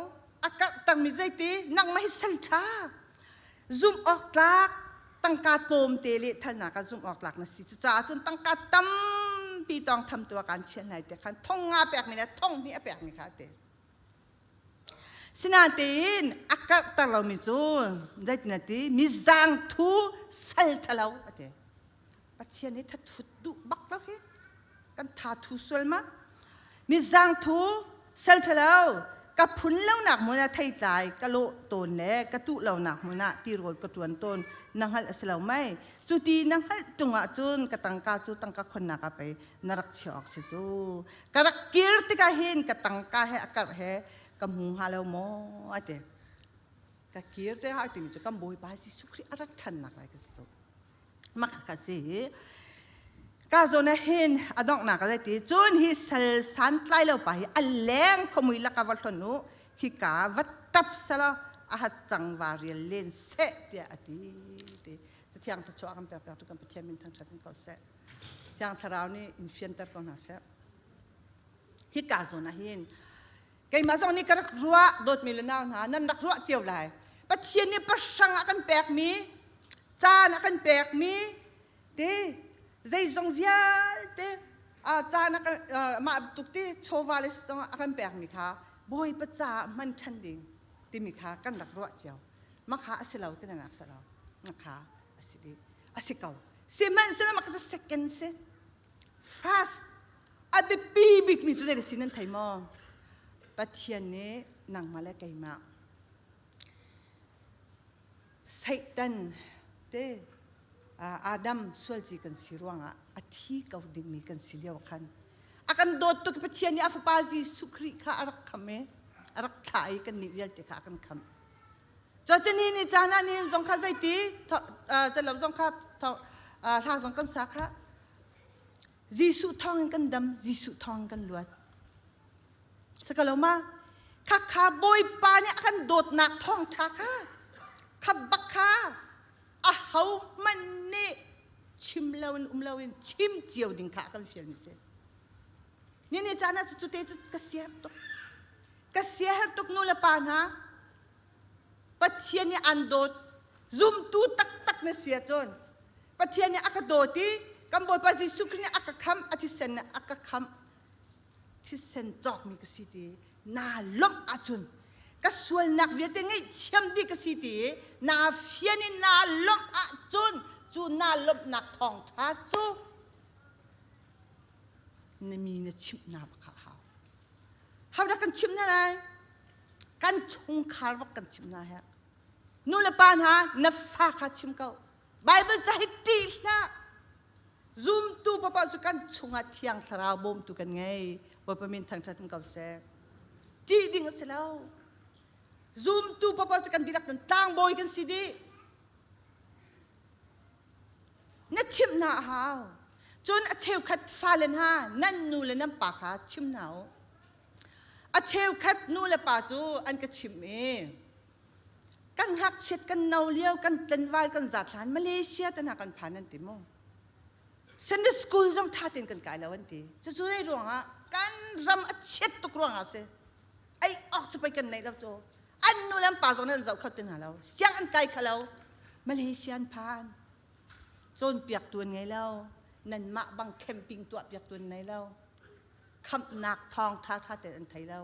a karh tangmi zeiti nangmah hi sal ṭha zumh awk tlak tangka tlawmte le thalnak ah zumh awk tlak na si cucaah cun tangka tampi tawng tham tu ah kaan chiah nai te khan thong nga pekmi le thong hnih a pekmi kha a ti Sinain a karhter lomi cu zeitin a ti mizang thu sal ṭhalo a ti. Pathian hi thathut duh bak lo hi kan tha thu sual ma mizang thu sal ṭhalo ka phun lonak hmun ah theitlai ka lawh tawn le ka tuh lonak hmun ah tirawl ka ṭuan tawn na hngalh a si lo mei cu ti na hngalh ṭung ahcun ka tangka cu tangka khonnak ah pei na rak chiah awk si cu ka rak kir tikah hin ka tangka he a karh he ka hmu hnga lo maw a ti ka kir te ha timi cu kan bawipa Jesuh Khrih a rat ṭhannak lai ka si cu mak ka si ka zawn ah hin a donghnak a ti cun hi sal santlai lo pa hi a leng khomui laka va hlon u khika va tap sala a hat cang va rial len seh tiah a ti ti cathiang thluachuah kan pek piak tu kan Pathian min thangṭhat in ko seh Thiang Thlarau nih in fianter ko hna seh. Hika zawn ah hin keimah zong nih ka rak ruah dawtmi le nau hna nan rak ruah cio lai. Pathian nih pahrang a kan pekmi caan a kan pekmi te zeizong vialte caan a kan mah tuk ti chawva le zong a kan pekmi kha Bawipa caah hman ṭhan ding timi kha kan rak ruah cio. Makha a si lo ti nak si lo. Makha a si dih. A si ko. Sihmanhsehlaw mah cu second si. First, a biapi bikmi cu zei si nan thei maw? Pathian nih nangmah le keimah Satan te Adam sualci kan si ruangah a thi ko dingmi kan si lio khan a kan dawt tuk Pathian nih a fapa Jesuh Khrih kha a rak kham i a rak thlah i kannih vialte kha a kan khamh. Cun ni ni caan ah ni zong kha zeiti calo zong kha hla zong kan sa kha Jesuh thawng in kan dam Jesuh thawng in kan luat sakalo ma kha kha Bawipa nih a kan dawtnak thawng ṭha kha kha bak kha a ho hmanh nih chim loin um loin chim cio ding kha a kan fial mi si ni ni caan ah cu te cu ka siar tuk ka siaherh tuk nu le pa hna Pathian nih an dawt zumtu taktak na si ahcun Pathian nih a ka dawt i kan Bawipa Jesuh Khrih nih a ka khamh a thisen nih a ka khamh thisen cawkmi ka si ti naa lawmh ahcun ka sualnak vialte ngaihthiam dih ka si ti naa fian in naa lawmh ahcun cu naa lawmhnak thawngṭha cu na mi na chimhna bak a hau Hodah kan chimh hna lai? Kan chungkhar bak kan chimh hna herh. Nu le pa hna na fa kha chim ko. Bible ca hi ṭih hlah. Zumtu papa cu kan chungah thiang thlarau bawmtu kan ngei. Bawipa min thangṭhat in ko seh. Ṭih ding a si lo. Zumtu papa cu kan dihlak kan tlangbawi kan si dih. Na chimh hna a hau. Cun a cheukhat fale hna nan nu le nan pa kha chim hna u. A cheukhat nu le pa cu an ka chimh i kan ngakchiat kan no lio kan tlenval kan zat hlan Malaysia te hna kan phan an ti mu. Sunday school zong ṭha tein kan kai lo an ti. Cucu zei ruangah kan ram a chiat tuk ruangah a si. Ei awk cu pei kan neih lo cu. An nu le an pa zong nih an zoh kho ti hna lo. Siang an kai kho lo. Malaysia an phan. Cawnpiaktu an ngei lo. Nanmah bang camping tuahpiaktu an nei lo. Khamhnak thawng ṭha ṭha tein an thei lo.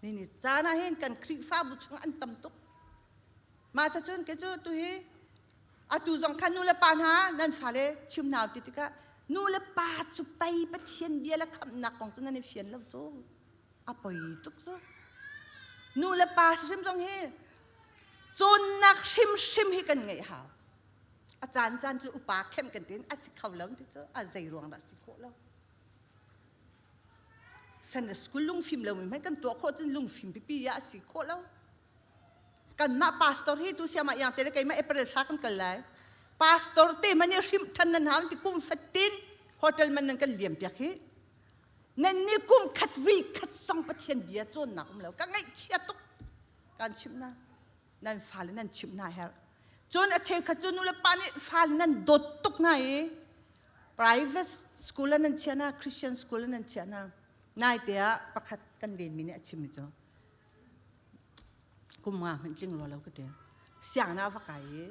Ni ni caan ah hin kan Khrihfabu chung an tam tuk. Mah cun ke cu tu hi atu zong khan nu le pa hna nan fale chim hna ti tikah nu le pa cu pei Pathian bia le khamhnak kong cu nan i fian lo cu. A poi tuk cu. Nu le pa hrim zong hi cawnnak hrimhrim hi kan ngeih hau. A caan caan cu upa khem kan tin a si kho lo ti cu a zei ruang dah si khawh lo. Sunday school lungfim lomi hmanh kan tuah khawh cun lungfim pipi ah a si khawh lo. Kanmah pastor hi tu siamah yang te le keimah April thla kan kal lai. Pastor te man i hrimh than nan hau ti kum fatin hotel man nan kan liam piak hi. Nan ni kum khat vi khat song Pathian bia cawnnak um lo. Ka ngaihchia tuk. Kan chimh na. Nan fale nan chimh na her. Cun a cheukhat cu nu le pa nih fale nan dawt tuk hna i private school ah nan chiah na Christian school ah nan chiah na. Naite ah pakhat kan lenmi nih a chimmi cu kum nga hmanh tling rua lo ka ti. Sianginn ah va kai i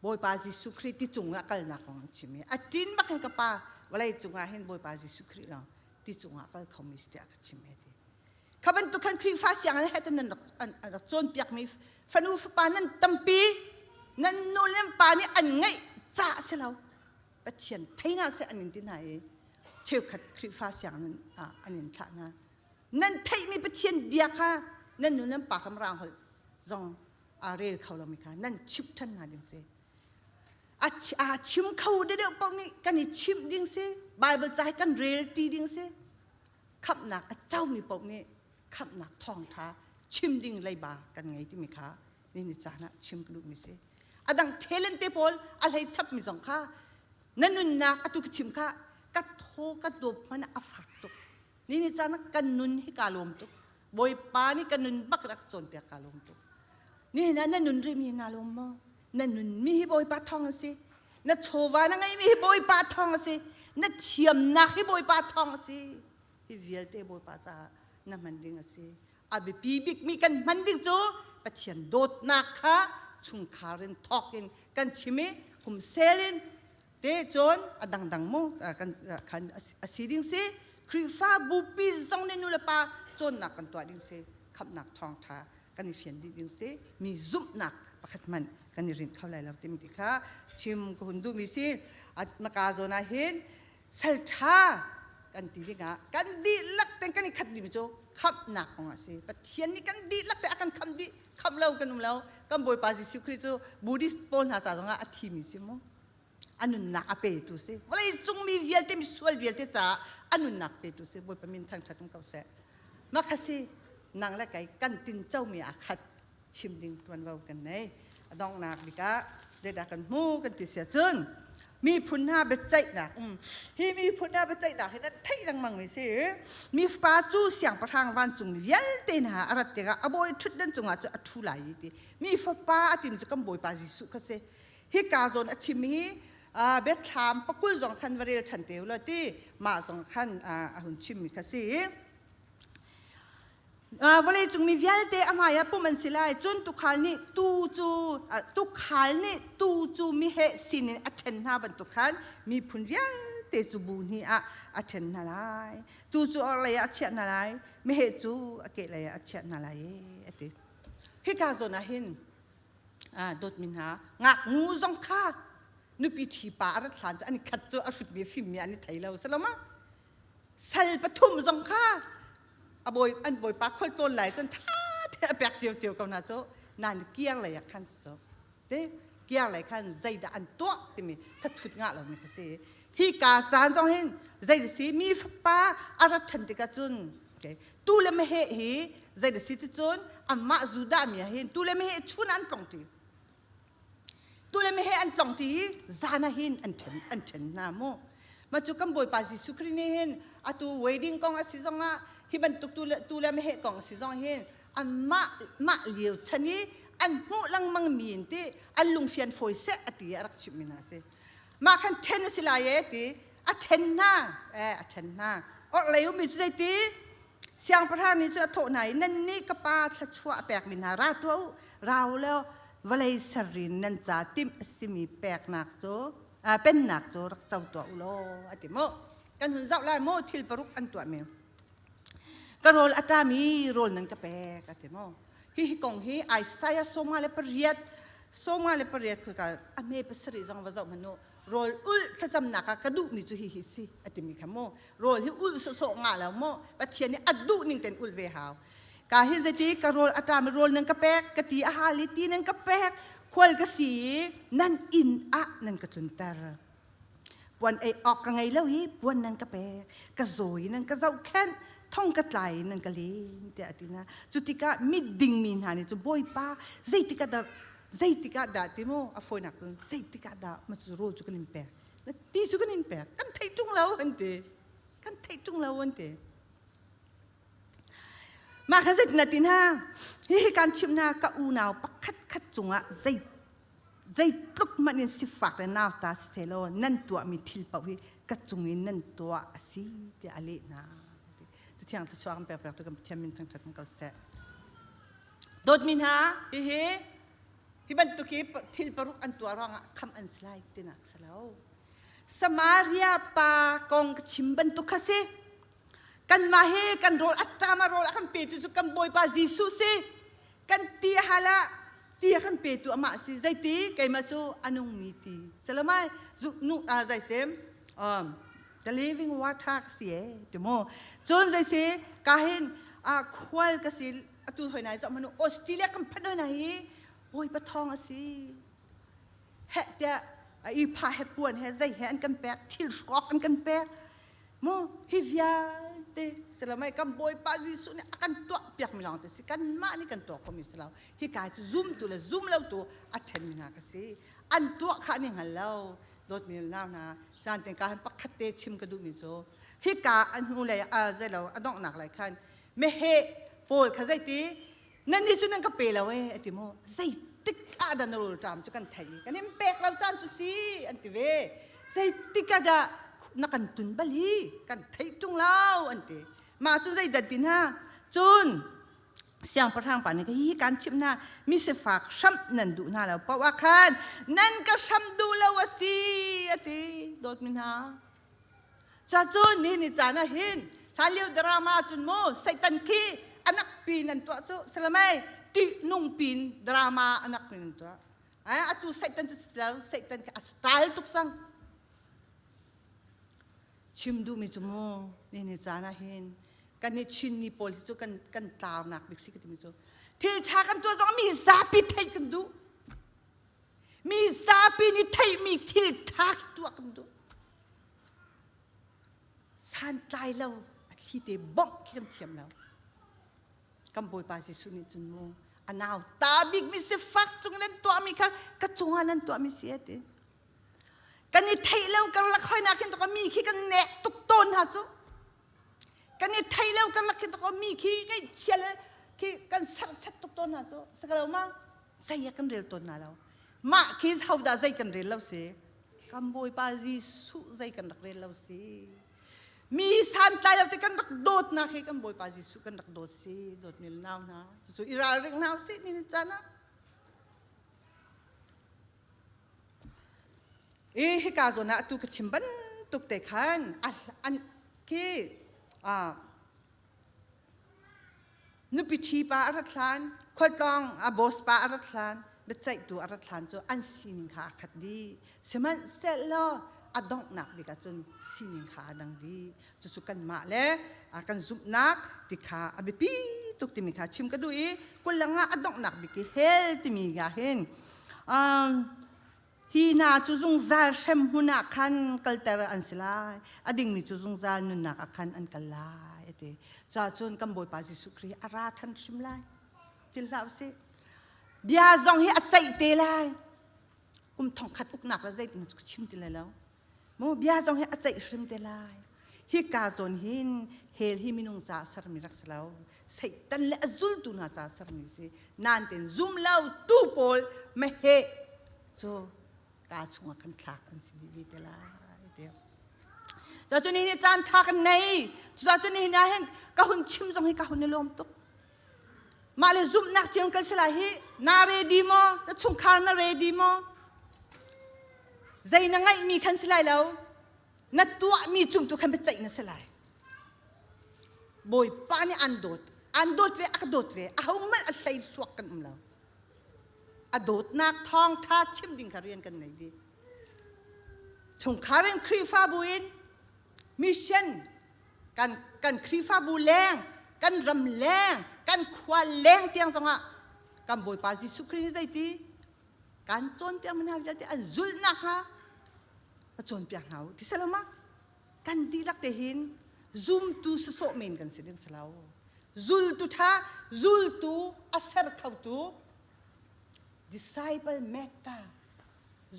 Bawipa Jesuh Khrih ti cung ah kalnak kong an chim i a ṭin bak hin ka pa vawlei cungah hin Bawipa Jesuh Khrih lawng ti cungah kal khomi si tiah ka chim he ti. Kha bantuk khan Khrihfa sianginn he nan rak an rak cawnpiakmi fanu fapa nan tampi nan nu le pa nih an ngeih ca a si lo. Pathian thei hna seh an in ti hna i cheukhat Khrihfa sianginn ah an in thlah hna. Nan theihmi Pathian bia kha nan nu nan pa kha mirang holh zong aa rel kho lomi kha nan chimh ṭhan hna ding si. A chim kho deuh paoh nih kan i chimh ding si. Bible ca hi kan rel ṭi ding si. Khamhnak a comi paoh nih khamhnak thawngṭha chim ding leiba kan ngei timi kha ni ni caan ah chim ka duhmi si. A dang talent te pawl a hlei chapmi zong kha na nunnak atu ka chim kha ka thaw ka dawp hmanh a fak tuk. Ni ni caan ah kan nun hi kaa lawm tuk. Bawipa nih ka nun bak rak cawnpiak kaa lawm tuk. Nihin ah na nun rihmi naa lawm maw? Na nunmi hi Bawipa thawng a si. Na chawva na ngeihmi hi Bawipa thawng a si. Na thiamnak hi Bawipa thawng a si. Hi vialte Bawipa caah na hman ding a si. A biapi bikmi kan hman ding cu Pathian dawtnak kha chungkhar in thawk in kan chim i humsel in te cun a dangdang mu kan khan a si ding si. Khrihfa bupi zong nih nu le pa cawnnak kan tuah ding si. Khamhnak thawngṭha kan i fian dih ding si mi zumhnak pakhat hmanh kan i rinh kho lai lo timi ti kha chim ka hun duhmi si. Maka zawn ah hin sal ṭha kan ti dingah kan dihlak ten kan i khat dihmi cu khamhnak kong ah si. Pathian nih kan dihlak te a kan khamh dih, khamh lo kan um lo. Kan Bawipa Jesuh Khrih cu Buddhist pawl hna ca zongah a thimi si mu, a nunnak a petu si, vawlei cung mi vialte misual vialte caah a nunnak petu si. Bawipa min thangṭhat um ko seh. Mah si nang le kei kan tincomi aa khat, chim ding ṭuanvo kan nei. A donghnak bik ah zeidah kan hmu kan ti si ahcun miphun hna biaceihnak um. Hi miphun hna biaceihnak hi nan theih lengmang mi si. Mi fapa cu siangpahrang vancung mi vialte hna a rat tikah a bawi ṭhutdan cungah cu a ṭhu lai i ti. Mi fapa a timi cu kan Bawipa Jesuh kha si. Hika zawn a chim hi biathlam pakul zong khan va rel ṭhan te u law ti mah zong khan a hun chimmi kha si. Vawleicung mi vialte a hmaiah pumh an si lai. Cun tuukhal nih tuu cu tuukhal nih tuu cu meheh sinin a ṭhen hna bantuk khan miphun vialte cu bu hnih ah a ṭhen hna lai. Tuu cu orhlei ah a chiah hna lai, meheh cu a kehlei ah a chiah hna lai a ti. Hika zawn ah hin dawtmi hna, ngaknu zong kha nupi ṭhi pa a rat hlan cu an i khat cu a hrutmi a fimmi an i thei lo si lo ma? Sal pathum zong kha a bawi an bawipa khual tawn lai cun ṭha te a pek ciocio ko hna cu nan kiar lei ah khan so te kiar lei khan zeidah an tuah timi thathut ngah lomi kha si. Hi ka caan zong hin zei si mi fapa a rat ṭhan tikah cun tu le meheh hi zei si ti cun amah Judah mi ah hin tu le meheh chun an tlong ṭi, tu le meheh an tlong ṭi i zan ah hin an ṭhen an ṭhen hna mu. Mah cu kan Bawipa Jesuh Khrih nih hin atu wedding kong a si zongah hi bantuk tu le meheh kong a si zong hin anmah mah lio chan i an hmuh lengmang mi in ti an lungfian fawi seh a ti a rak chimh mi hna a si. Mah khan ṭhen a si lai e ti a ṭhen hna a ṭhen hna. Orhlei ummi cu zeiti siangpahrang nih cu a thawh hna i nannih ka pa thluachuah a pekmi hna ra tuah u, ra u law vawlei serrin nan ca timh a simi peknak cu pennak cu rak co tuah u law a ti mu. Kan hun zoh lai mu thil paruk an tuahmi. Ka rawl a ṭami rawl nan ka pek a ti mu. Hihi kong hi Isaiah 58 58 khika a hme pasarih zong va zoh hmanh u. Rawl ulh thlacamnak ah ka duhmi cu hihi si a timi kha mu. Rawl hi ulh sawhsawh ngah lo mu. Pathian nih a duh ning tein ulh ve hau. Ka hin zeiti ka rawl a ṭam i rawl nan ka pek, ka ti a hal i ti nan ka pek, khual ka si i nan inn ah nan ka tlunter. Puan ei awk ka ngei lo i puan nan ka pek, ka zaw i nan ka zohkhenh, Thong ka tlai in nan ka len tiah a ti hna. Cu tikah miding mi hna nih cun Bawipa zeitik ah dah zeitik ah dah ti mu a fawinak cun zeitik ah dah ma cu rawl cu kan in pek na ti cu kan in pek kan theih ṭung lo an ti kan theih ṭung lo an ti. Mah kha zeitin na ti hna? Hihi kan chimh hna ka unau pakhat khat cungah zei zeitluk hmanh in sifak le nauta si sehlaw nan tuahmi thil paoh hi ka cung in nan tuah a si tiah a leh hna. Cathiang thluachuah kan pek tu kan Pathian min thangṭhat ko seh. Dawtmi hna, hihi hi bantuk hi thil paruk an tuah ruangah kham an si lai tinak si lo. Samaria pa kong ka chim bantuk kha si. Kanmah hi kan rawl a ṭam a rawl a kan petu cu kan Bawipa Jesuh si. Kan ti a hal ah ti a kan petu amah si. Zeiti keimah cu a nungmi ti. Salamai nu zai sem the living water ka si e ti mu. Cun zei si ka hin khual ka si atu hoi nai zoh manu Australia kan phanh hoi nai hi Bawipa thawng a si. Heh tiah i pha he puan he zei he an kan pek thil hrawk an kan pek Mu hi vialte silamai kan Bawipa Jesuh nih a kan tuah piakmi lawng te si kanmah nih kan tuah khomi si lo. Hi kai cu zumtu le zum lo tu a ṭhenmi hna ka si. An tuah kha an i hngal lo. Dawtmi nau hna caan ten ka han pakhat te chim ka duhmi cu hika a hnu lei a zeilo a donghnak lei khan meheh pawl kha zeiti nan nih cu nan ka pe lo e a ti mu zeitik ah dah na rawlṭam cu kan theih i kan in pek lo caan cu si an ti ve zeitik ah dah na kan tun bal hi kan theih ṭung lo an ti mah cu zeidah ti hna cun siangpahrang pa nih hi kan chimh hna mi sifak hramh nan duh hna lo paoh ah khan nan ka hramh duh lo a si a ti dawtmi hna Cacun nihin ni caan ah hin hlanlio drama cun mu Satan khi anak pin an tuah cu salamai tih nung pin drama anak pin an tuah. Ai atu Satan cu lo Satan khi a style tuk cang. Chim duhmi cu mu nihin ni caan ah hin kan i Chinmi pawl hi cu kan kan tlaunak bik si ka timi cu thil ṭha kan tuah zong mi zapi theih kan duh. Mi zapi nih theihmi thil ṭha tuah kan duh. Santlai lo a thli te bawmh khi kan thiam lo. Kan Bawipa Jesuh nih cun mu a nau ta bikmi sifak cung nan tuahmi kha ka cungah nan tuahmi si a ti. Kan i theih lo karlak hoinak hin mi khi kan nek tuk tawn hna cu. Kan i theih lo karlak hin mi khi kai thial khi kan serhsat tuk tawn hna cu. Sakalo ma? Zei ah kan rel tawn hna lo. Mah khi hodah zei kan rel lo si? Kan Bawipa Jesuh zei kan rak rel lo si. Mi santlai lo te kan rak dawtnak hi kan Bawipa Jesuh kan rak dawt si. Dawt mi nau hna. Cucu i ralring hna usih ni ni caan ah. I hika zawn ah atu ka chim bantuk te khan an khi Nupi ṭhi pa a rat hlan, khualtlawng a boss pa a rat hlan, biaceihtu a rat hlan cu an sining kha aa khat dih. Sihmanhsehlaw a donghnak bik ahcun sining kha aa dang dih. Cucu kanmah le kan zumhnak ti kha a biapi tuk timi kha chim ka duh i kullang ah a donghnak bik i hell timi ah hin Hi hna cu zungzal hremhmun ah khan kalter an si lai. A dingmi cu zungzal nunnak ah khan an kal lai, a ti. Cuahcun kan Bawipa Jesuh Khrih a ra ṭhan hrim lai. Philh hlah usih. Bia zong hi a ceih te lai. Kum thongkhat uknak le zeitin cu ka chim ti lai lo. Mu bia zong hi a ceih hrim te lai. Hika zawn hin hell hi minung ca sermi rak si lo. Satan le a zultu hna ca sermi si. Nan ten zum lo tu pawl meheh cu ka chungah kan thlak an si dih ve te lai. Cuacun ni caan ṭha kan nei. Cuacun ni hna hin ka hun chim zong hi ka hun i lawm tuk. Mah le zumhnak ciang kan si lai hi na ready maw? Na chungkhar na ready maw? Zei na ngeihmi khan si lai lo. Na tuahmi cung tu khan biaceih na si lai. Bawipa nih an dawt. An dawt ve, a ka dawt ve. Ahohmanh a hlei hluak kan um lo. A dawtnak thawngṭha chim ding kha rian kan nei dih. Chungkhar in Khrihfabu in mission kan kan Khrihfabu leng, kan ram leng, kan khua leng tiang zongah kan Bawipa Jesuh Khrih nih zeiti kan cawnpiak mi hna vialte an zulhnak kha a cawnpiak hna u ti salama kan dihlak te hin Zumtu sasawh men kan si ding si lo. Zultu ṭha, zultu a ser khotu disciple maker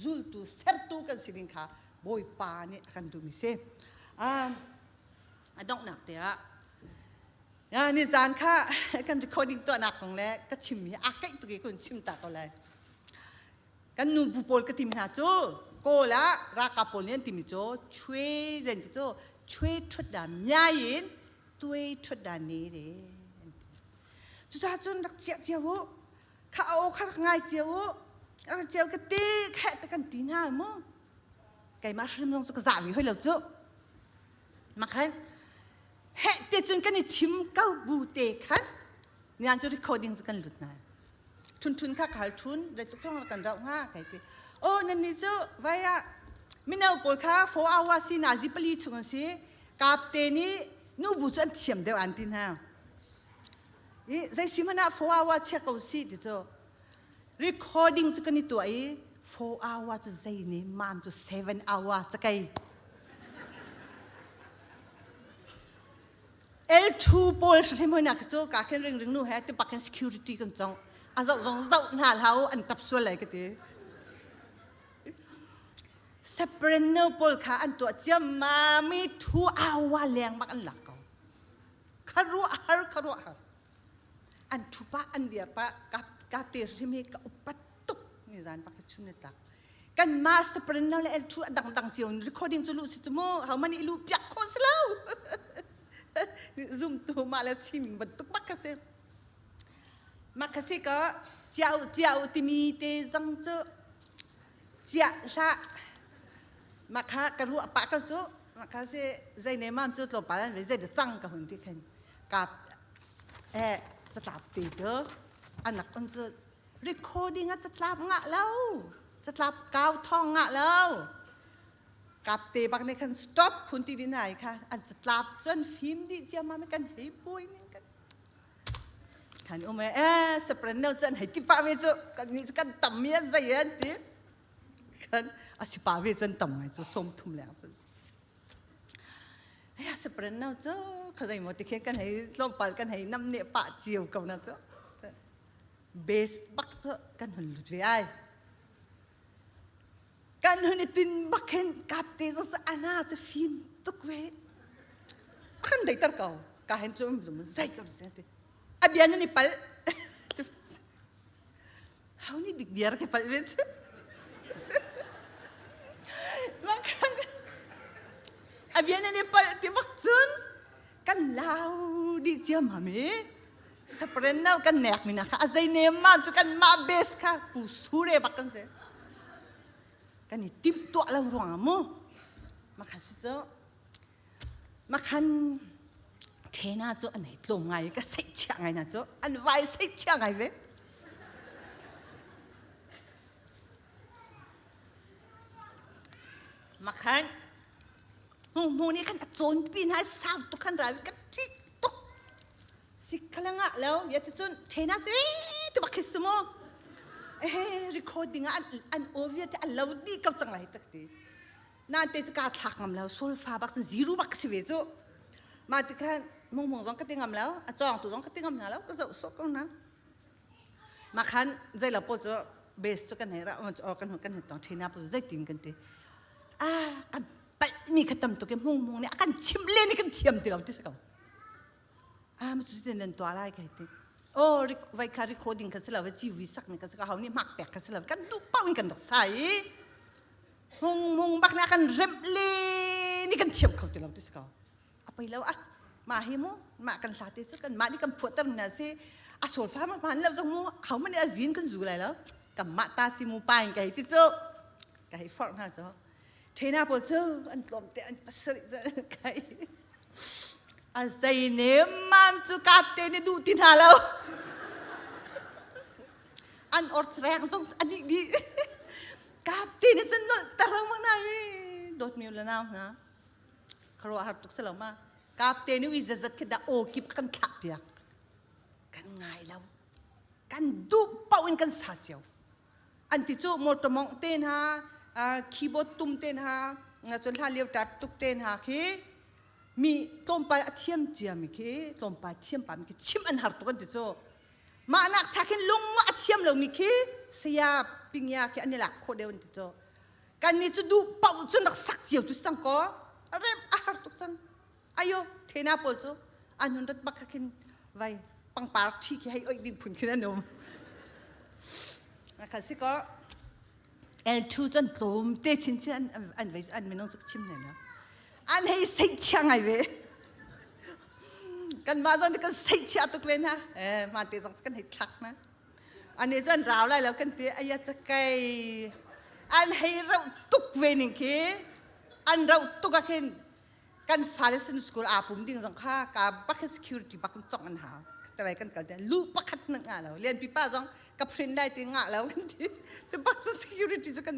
zultu sertu kan si ding kha Bawipa nih a kan duhmi si. A donghnak te ah ya ni zan kha kan recording tuahnak kong le ka chimmi aa keih tuk i kun chim ta ko lai. Kan nu bu pawl ka timi hna cu Kawl ah ralkap pawl nih an timi cu chwe ren ti cu chwe ṭhut da mya in tuai ṭhut da ne re. Cucaah cun rak chiah cio u. Kha aw kha rak ngai cio u. Rak cio ka ti kheh te kan ti hna mu. Keimah hrim zong cu ka zah ve hoi lo cu. Makhan heh te cun kan i chim ko bu te khan nian cu recording cu kan lut na. Thun thun kha ka hal thun zeitluk thong kan rauh hnga kai ti. Oh nan ni cu vai ah mino pawl kha 4 hour si na zi pali chung an si. Kap te nih nu bu cu an thiam deuh an ti hna. I zei si hmanh ah 4 hour chia ko si ti cu recording cu kan i tuah i 4 hour cu zei ne mam cu 7 hour cakei L2 pawl hrim hoi nak cu ka khin ring ring nu he ti pak hin security kan cong a zoh zong zoh hna hlau an tap sual lai ka ti Soprano pawl kha an tuah ciam ma mi 2 hour leng bak an lak ko kharuahhar kharuahhar an thu pah an dir pah ka ka te hrim hi ka upat tuk ni zan pak chun ni tlak kan ma soprano le L2 a dang dang cio recording cu lu si cu mu how many lu piak kho si lo zoom tu ma le sining bantuk bak ka si mak ka si ka ciao ciao timi te zang cu Ciah hlah. Mah kha ka ruah pah ko cu. Mah kha si zei ne mam cu tlawmpal an ve zei dah cang ka hun ti khin kap eh catlap ti cu anak on cu recording a catlap ngah lo catlap kau thong ngah lo kap te bak ne khan stop phun ti din ai kha an catlap cun fim dih cia ma kan hei pui ning kan Kan um e soprano cu an hei ti pah ve cu kan nih cu kan tam mi an zei an ti. Kan a si pa ve cu an tam ngai cu 30 leng cu. Ya soprano cu khazei maw ti khin kan hei tlawmpal kan hei nam ne pah cio ko na cu. Bass bak cu kan hun lut ve ai. Kan hun i tin bak hin kap te zong sa ana cu fim tuk ve. Kan dei tar ko. Ka hen cu um zum zai ko se ti. A bia nan i pal. How ni dik biar ke pal ve cu. A bia nan i pal ti bak cun kan lau di ciam hami. Sapren no kan nek mi na kha a zei nem mam cu kan mah base kha pu sure bak kan si. Kan i timh tuah lo ruang ah mu. Makhan si cu makhan thena cu an hei tlawm ngai ka seih chia ngai na cu an vai seih chia ngai ve. Makhan hmu hmu nih khan a cawnpi hna sau tuk khan rai ka ṭih tuk. Sikhalang ah lo ya ti cun ṭhena cu ti bak khi si mu. Eh recording ah an an aw vialte an lo dih ko cang lai tak ti. Nan te cu kaa thlak ngam lo solfa bak cun zero bak si ve cu. Mah ti khan mung mung zong ka ti ngam lo a cawng tu zong ka ti ngam hna lo ka zoh sawh ko hna. Mah khan zei lo pawl cu base cu kan hei ra kan kan hei tong ṭhena pawl zeitin kan ti. Ah kan palh mi kha tam tuk i hmung hmung nih a kan chimh len i kan thiam ti lo ti si ko. Ah ma cu tin nan tuah lai kai ti. Oh vai kha recording kha si lo civi sak ni kha si ko hau nih hmak pek kha si lo kan duh paoh in kan rak sa i hmung hmung bak nih a kan remh len i kan thiam kho ti lo ti si ko. A poi lo ah mah hi mu mah kan hla te cu kan mah nih kan phuahter na si a solfa ma hman lo zong mu hau man nih a zin kan zu lai lo kan mah ta si mu pa in ka hei ti cu ka hei forh hna cu ṭhena pawl cu an tlawm te an pasarih cu kai a zei ne mam cu kap te nih duh ti hna lo an or reng zong a dih dih kap te nih cun nolh ter lengmang hna i dawt mi le nau hna khuaruahhar tuk si lo ma kapte nih ui zazat khi dah aw kip kan thlah piak kan ngai lo kan duh paoh in kan sa cio an ti cu motor mongh te hna keyboard tum te hna cun hla lio type tuk te hna khi Mi tlawmpal a thiam ciami khi tlawmpal thiam pami khi chim an har tuk an ti cu. Mah nak cha khin lung a thiam lomi khi saya pingya khi an i lak khawh deuh an ti cu. Kan nih cu duh paoh cun rak sak cio cu sang kaw rem a har tuk cang. Ayo thena pawl cu an hun rat bak khin vai pangpar thi khi hei oih ding phun khin an um. Kha si ko L2 cun tlawm te chinchin an an vei an minung cu chim ne lo. An hei sei chia ngai ve. Kan mah zong kan sei chia tuk ve na. Eh ma te zong kan hei thlak na. Ani cun rau lai lo kan ti aya cakei. An hei rauh tuk ve ning khi. An rauh tuk ah khin kan fale sin school aa pum ding zong kha ka bak security bak chong an hau talai kan kal te lu pakhat na nga lo lian pipa zong ka print lai ti nga lo kan ti te bak cu security cu kan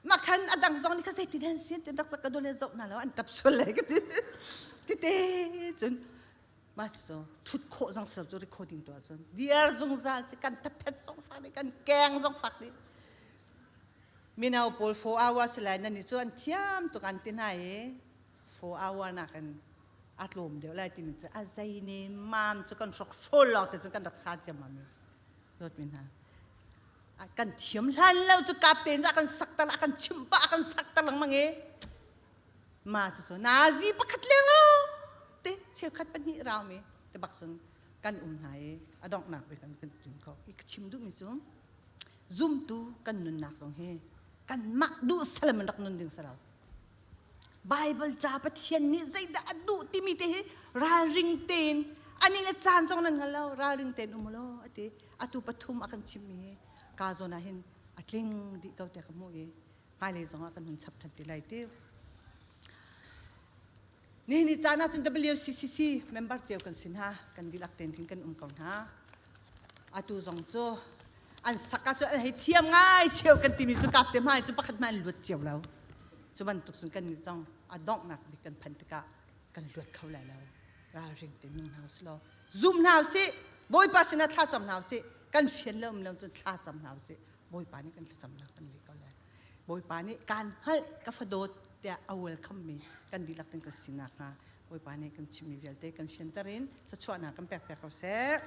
ma khan adang zong ni kha zei tin han sin te dak ka dole zok na lo an tap sual lai ka ti ti te cun ma so thut kho zong sel cu recording to cun diar zungzal si kan thaphet zong fak ni kan keng zong fak ni Mino pawl 4 hours lai nan i cu an thiam tuk an ti hna i 4 hour nakin a tlawm deuh lai timi cu a zei ne mam cu kan hrok hrawl lawng te cu kan rak sa ciammam i dawt mi hna kan thiam hlan lo cu kap te a kan sak tar a kan chimh pah a kan sak tar lengmang i ma cu so nazi pakhat leng lo te cheukhat pahnih rau mi te bak cun kan um hna i a donghnak bik kan kan tun ko i ka chim duhmi cu Zumtu kan nunnak zong hi kanmah duh salam in rak nun ding si lo. Bible ca Pathian nih zeidah a duh timi te hi ralring tein ani le caan zong nan hngal lo ralring tein um law ati atu pathum a kan chimmi hi ka zawn ah hin a tling dih ko tiah ka hmuh i hmailei zong ah kan hun chap than ti lai ti. Nihin ni caan ah cun WCCC member cio kan si hna kan dihlak tein khin kan um ko hna. Atu zong cu an sak ah cun an hei thiam ngai cheu kan timi cu kap te hmai cu pakhat hmai an luat cio lo. Cu bantuk cun kan nih zong a donghnak bik kan phanh tikah kan luat kho lai lo. Ralring te nung hna usih law zum hna usih Bawipa sinah thlacam hna usih kan fian lo um lo cun thlacam hna usih Bawipa nih kan thlacamnak kan leh ko lai. Bawipa nih kaan hngalh ka fadawt tiah a welcome mi kan dihlak tin kan sinak hnga Bawipa nih kan chimmi vialte kan fianter in thluachuahnak kan pek piak ko seh.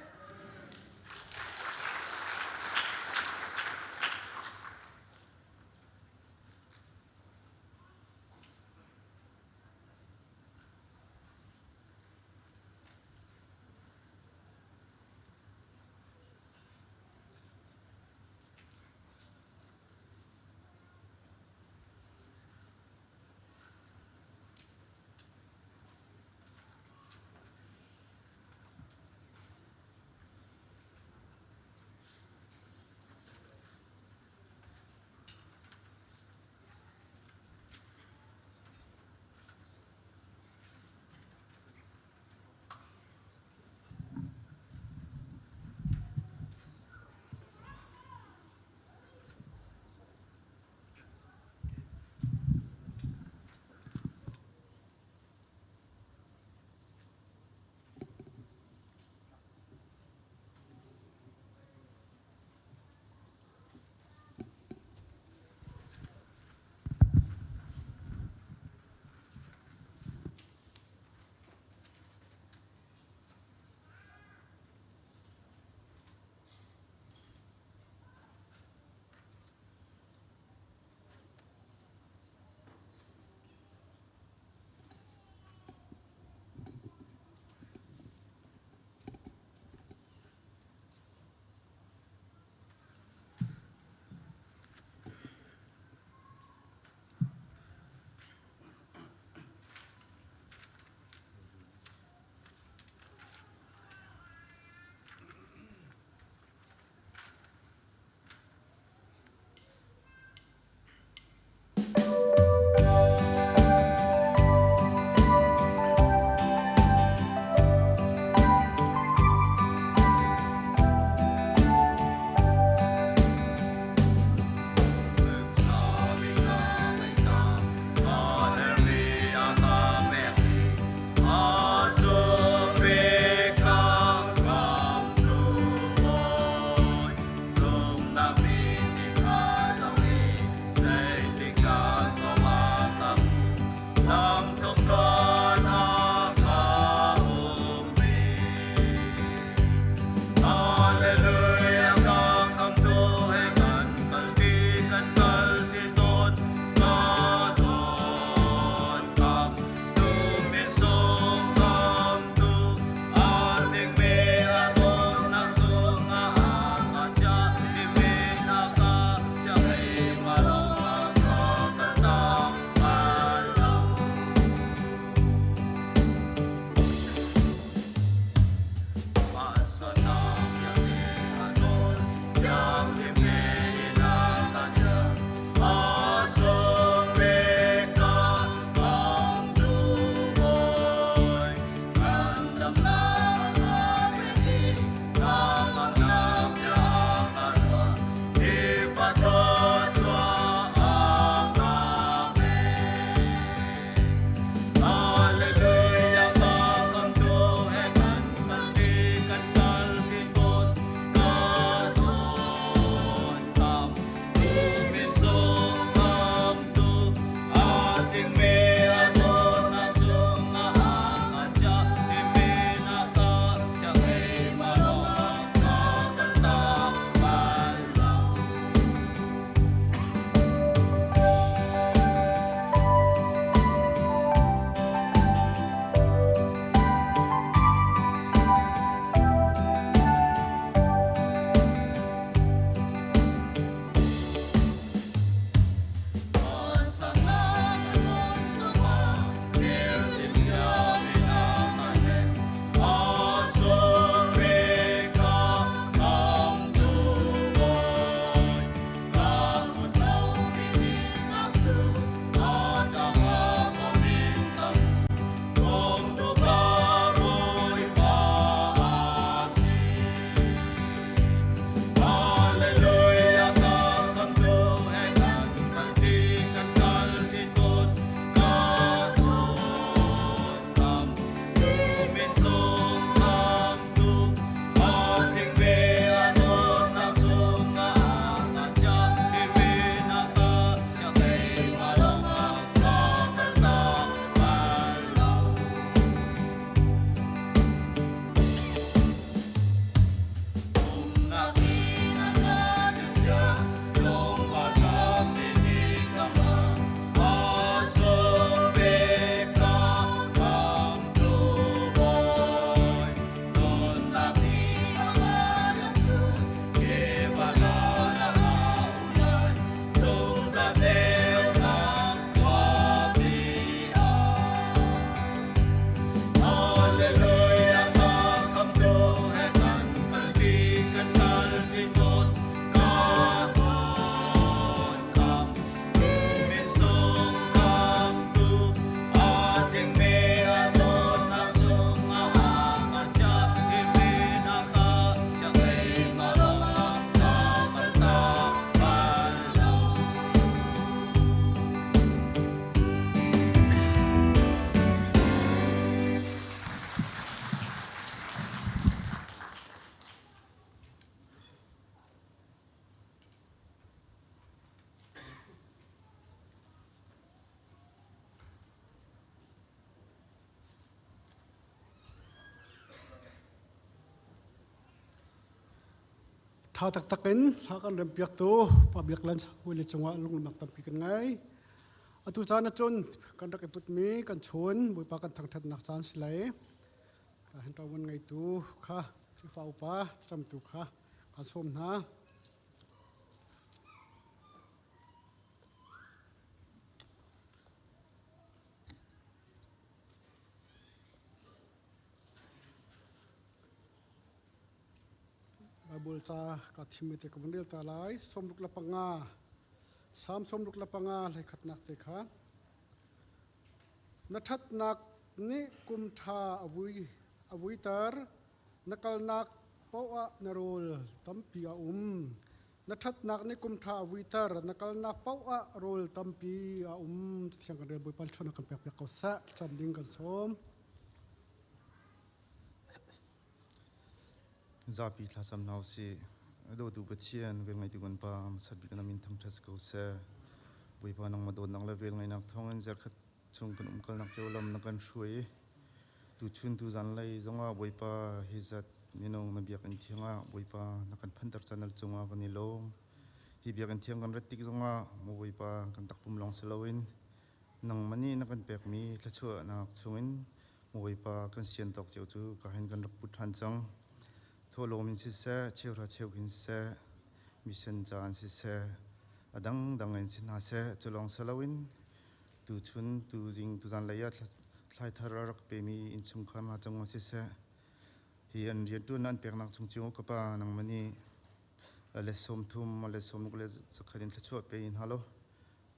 Tha taktak in hla kan rem piaktu Pa Biak Lan hawile cungah lunglawmhnak tampi kan ngei. Atu caan ahcun kan rak i putmi kan chun Bawipa kan thangṭhatnak caan si lai. Hin ṭawan ngeitu kha Khrihfa upa thlacamtu kha kan sawm hna. Bible ca ka thimmi te ka vun rel ta lai. 65, Salm 65 hleikhatnak te kha. Na ṭhatnak nih kum ṭha a vuiter, na kalnak paoh ah na rawl tampi a um. Na ṭhatnak nih kum ṭha a vuiter, na kalnak paoh ah rawl tampi a um. Cathiang kan rel Bawipa ṭhawnnak kan pekpiak ko seh. Thlacam ding kan sawm. Zapi thlacam hna usih. Dawtu Pathian, velngeitu kan Pa, hmasat bik na min thangṭhat si ko seh. Bawipa nangmah dawtnak le velngeihnak thawngin zarkhat chung kan umkalnak cio lam na kan hruai i tuchun tuzan lei zongah Bawipa hi zat minung na biakinn thiang ah Bawipa na kan phanter canal cungah kan i lawm. Hi biakinn thiang kan rat tik zongah maw Bawipa kan takpum lawng si loin nangmah nih na kan pekmi thluachuahnak chungin Bawipa kan sian tawk cio cu ka hin kan rak put ṭhan cang. Thawhlawm in siseh, cheuhra cheuh in siseh, mission caan siseh, a dangdang in si hna seh, cu lawng si loin tuchun tuzing tuzan lei ah thlai thar a rak pemi innchungkhar hna cungah siseh, hi an rianṭuan an peknak chung cio ka pa nangmah nih le 30 le 60 le zakhat in thluachuah pe in hna law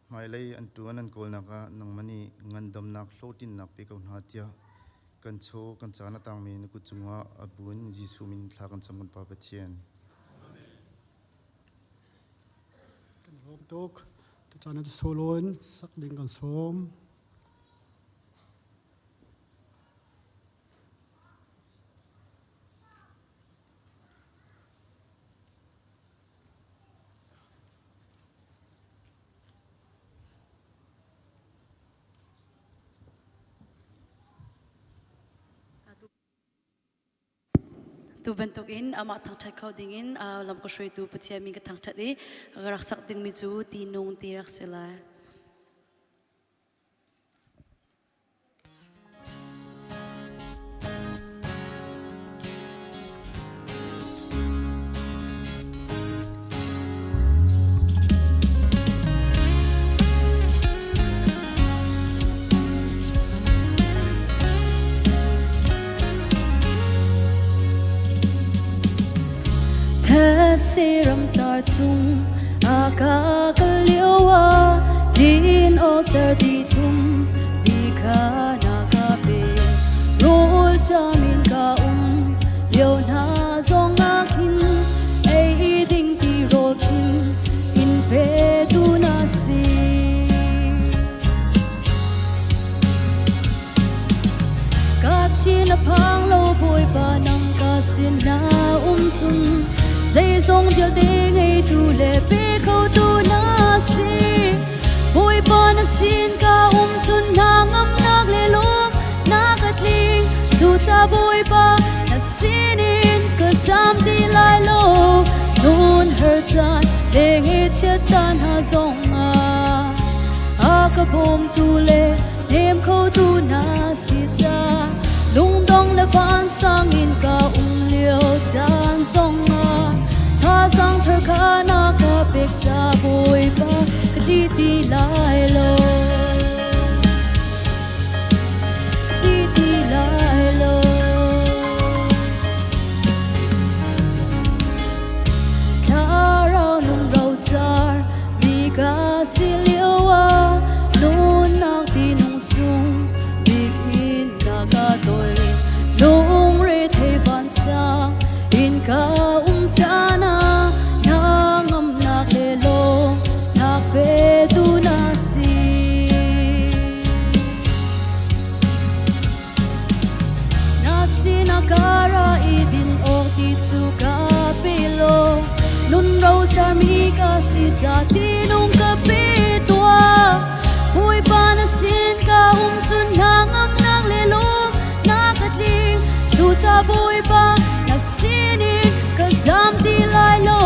Hmailei an ṭuan an kawlnak ah nangmah nih ngandamnak hlawhtlinnak pe ko hna tiah kan chaw kan caan a tangmi na kut cungah a bu in Jesuh min thla kan cam kan Pa Pathian. Kan lawm tuk. Tucaan ah solo in sak ding kan sawm. Tu bantukin amah thangṭhat kho dingin lam ka hruaitu Pathian min ka thangṭhat i ka rak sak dingmi cu ti nung ti rak si lai. These car chung a ka kal lio ah din aw cer ti thum ti kha na ka pe rawl ṭam in ka um lio hna zong ah khin ei ding ti rawl khin in pe tu na si. Ka thin a phang lo Bawipa nang ka sin na um cun zeizong vialte ngeitu le pe khotu na si. Bawipa na sin ka um cun na ngamnak le lawm na ka tling cuca Bawipa na sinin ka zam ti lai lo nun her caan le ngechiat caan hna zong ah a ka bawmtu le hnem khotu na si ca lungdong le vansang in ka um lio caan zongah thazaang thar kha na ka pek ca Bawipa ka ṭih ti lai lo ka ṭih ti lai lo. Thlarau nung rocar mi ka si lio ah nunnak tinung sung bik in na ka toi lungre thei vansang in ka um caan ah na ngamnak le lawm nak petu na si. Na sinah ka ra i din awk ti cu ka pe law nun rocarmi ka si ca tinung ka pe tuah. Bawipa na sin ka um cun hna ngamnak le lawm na ka tling cuca Bawipa na sinin ka zam ti lai lo.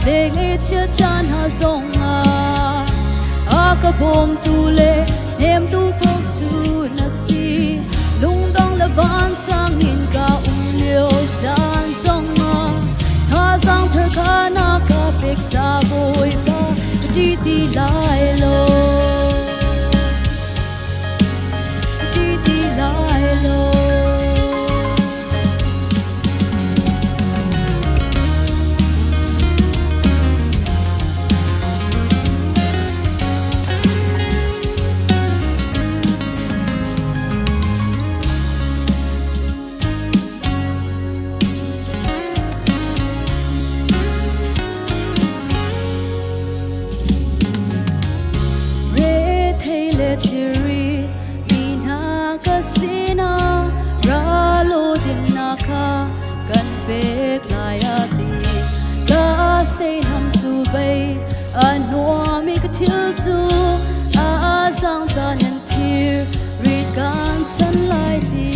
Le ngaihchiat caan hna zongah a ka bawmtu le hnemtu ko tu na si. Lungdong le vansang in ka um lio caan zongah thazaang thar kha na ka pek ca Bawipa ka ṭih ti lai lo. Ka ṭih ti lai lo. Rethei le thilri mi hna ka sinah ra law dinnak kha kan pek lai a ti. Ka seihnam cu bei a nuam i ka thil cu a zaang ca nan thir rit kan chan lai ti.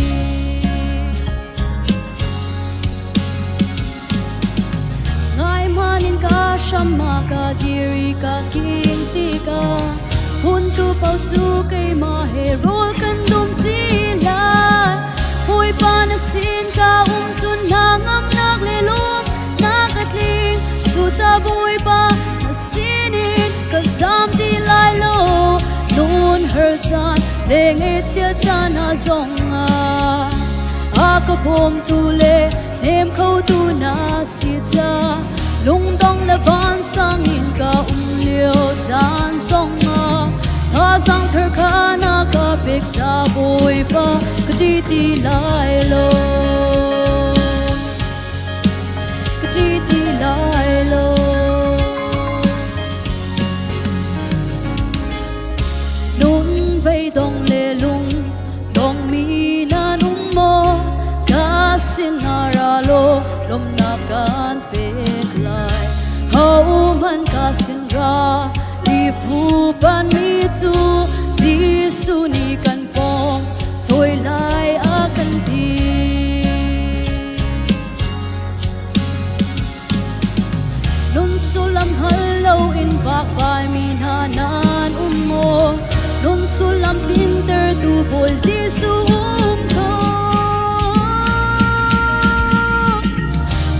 Ngai hmanin ka hram ah ka dir i ka king tikah hun tu paoh cu keimah he rawl kan dum ṭi lai. Bawipa na sin ka um cun hna ngamnak le lawmnak ka tling. Cuca Bawipa na sinin ka zam ti lai lo. Nun har caan le ngaihchiat caan ah zongah a ka bawmtu le hnem khotu na si ca lungdong le vansang in ka um lio caan zongah thazaang thar kha na ka pek ca Bawipa ka ṭih ti lai lo ka ṭih ti lai lo. Nun beidong le lung dongmi nan um maw? Ka sinah ra law lawmhnak kan pek lai. Hohmanh ka sin ra i fupanmi cu Jesuh nih kan pawng cawi lai a kan ti. Nun sullam hngal loin vakvaimi hna nan um maw? Nun sullam tlintertu Bawi Jesuh um ko.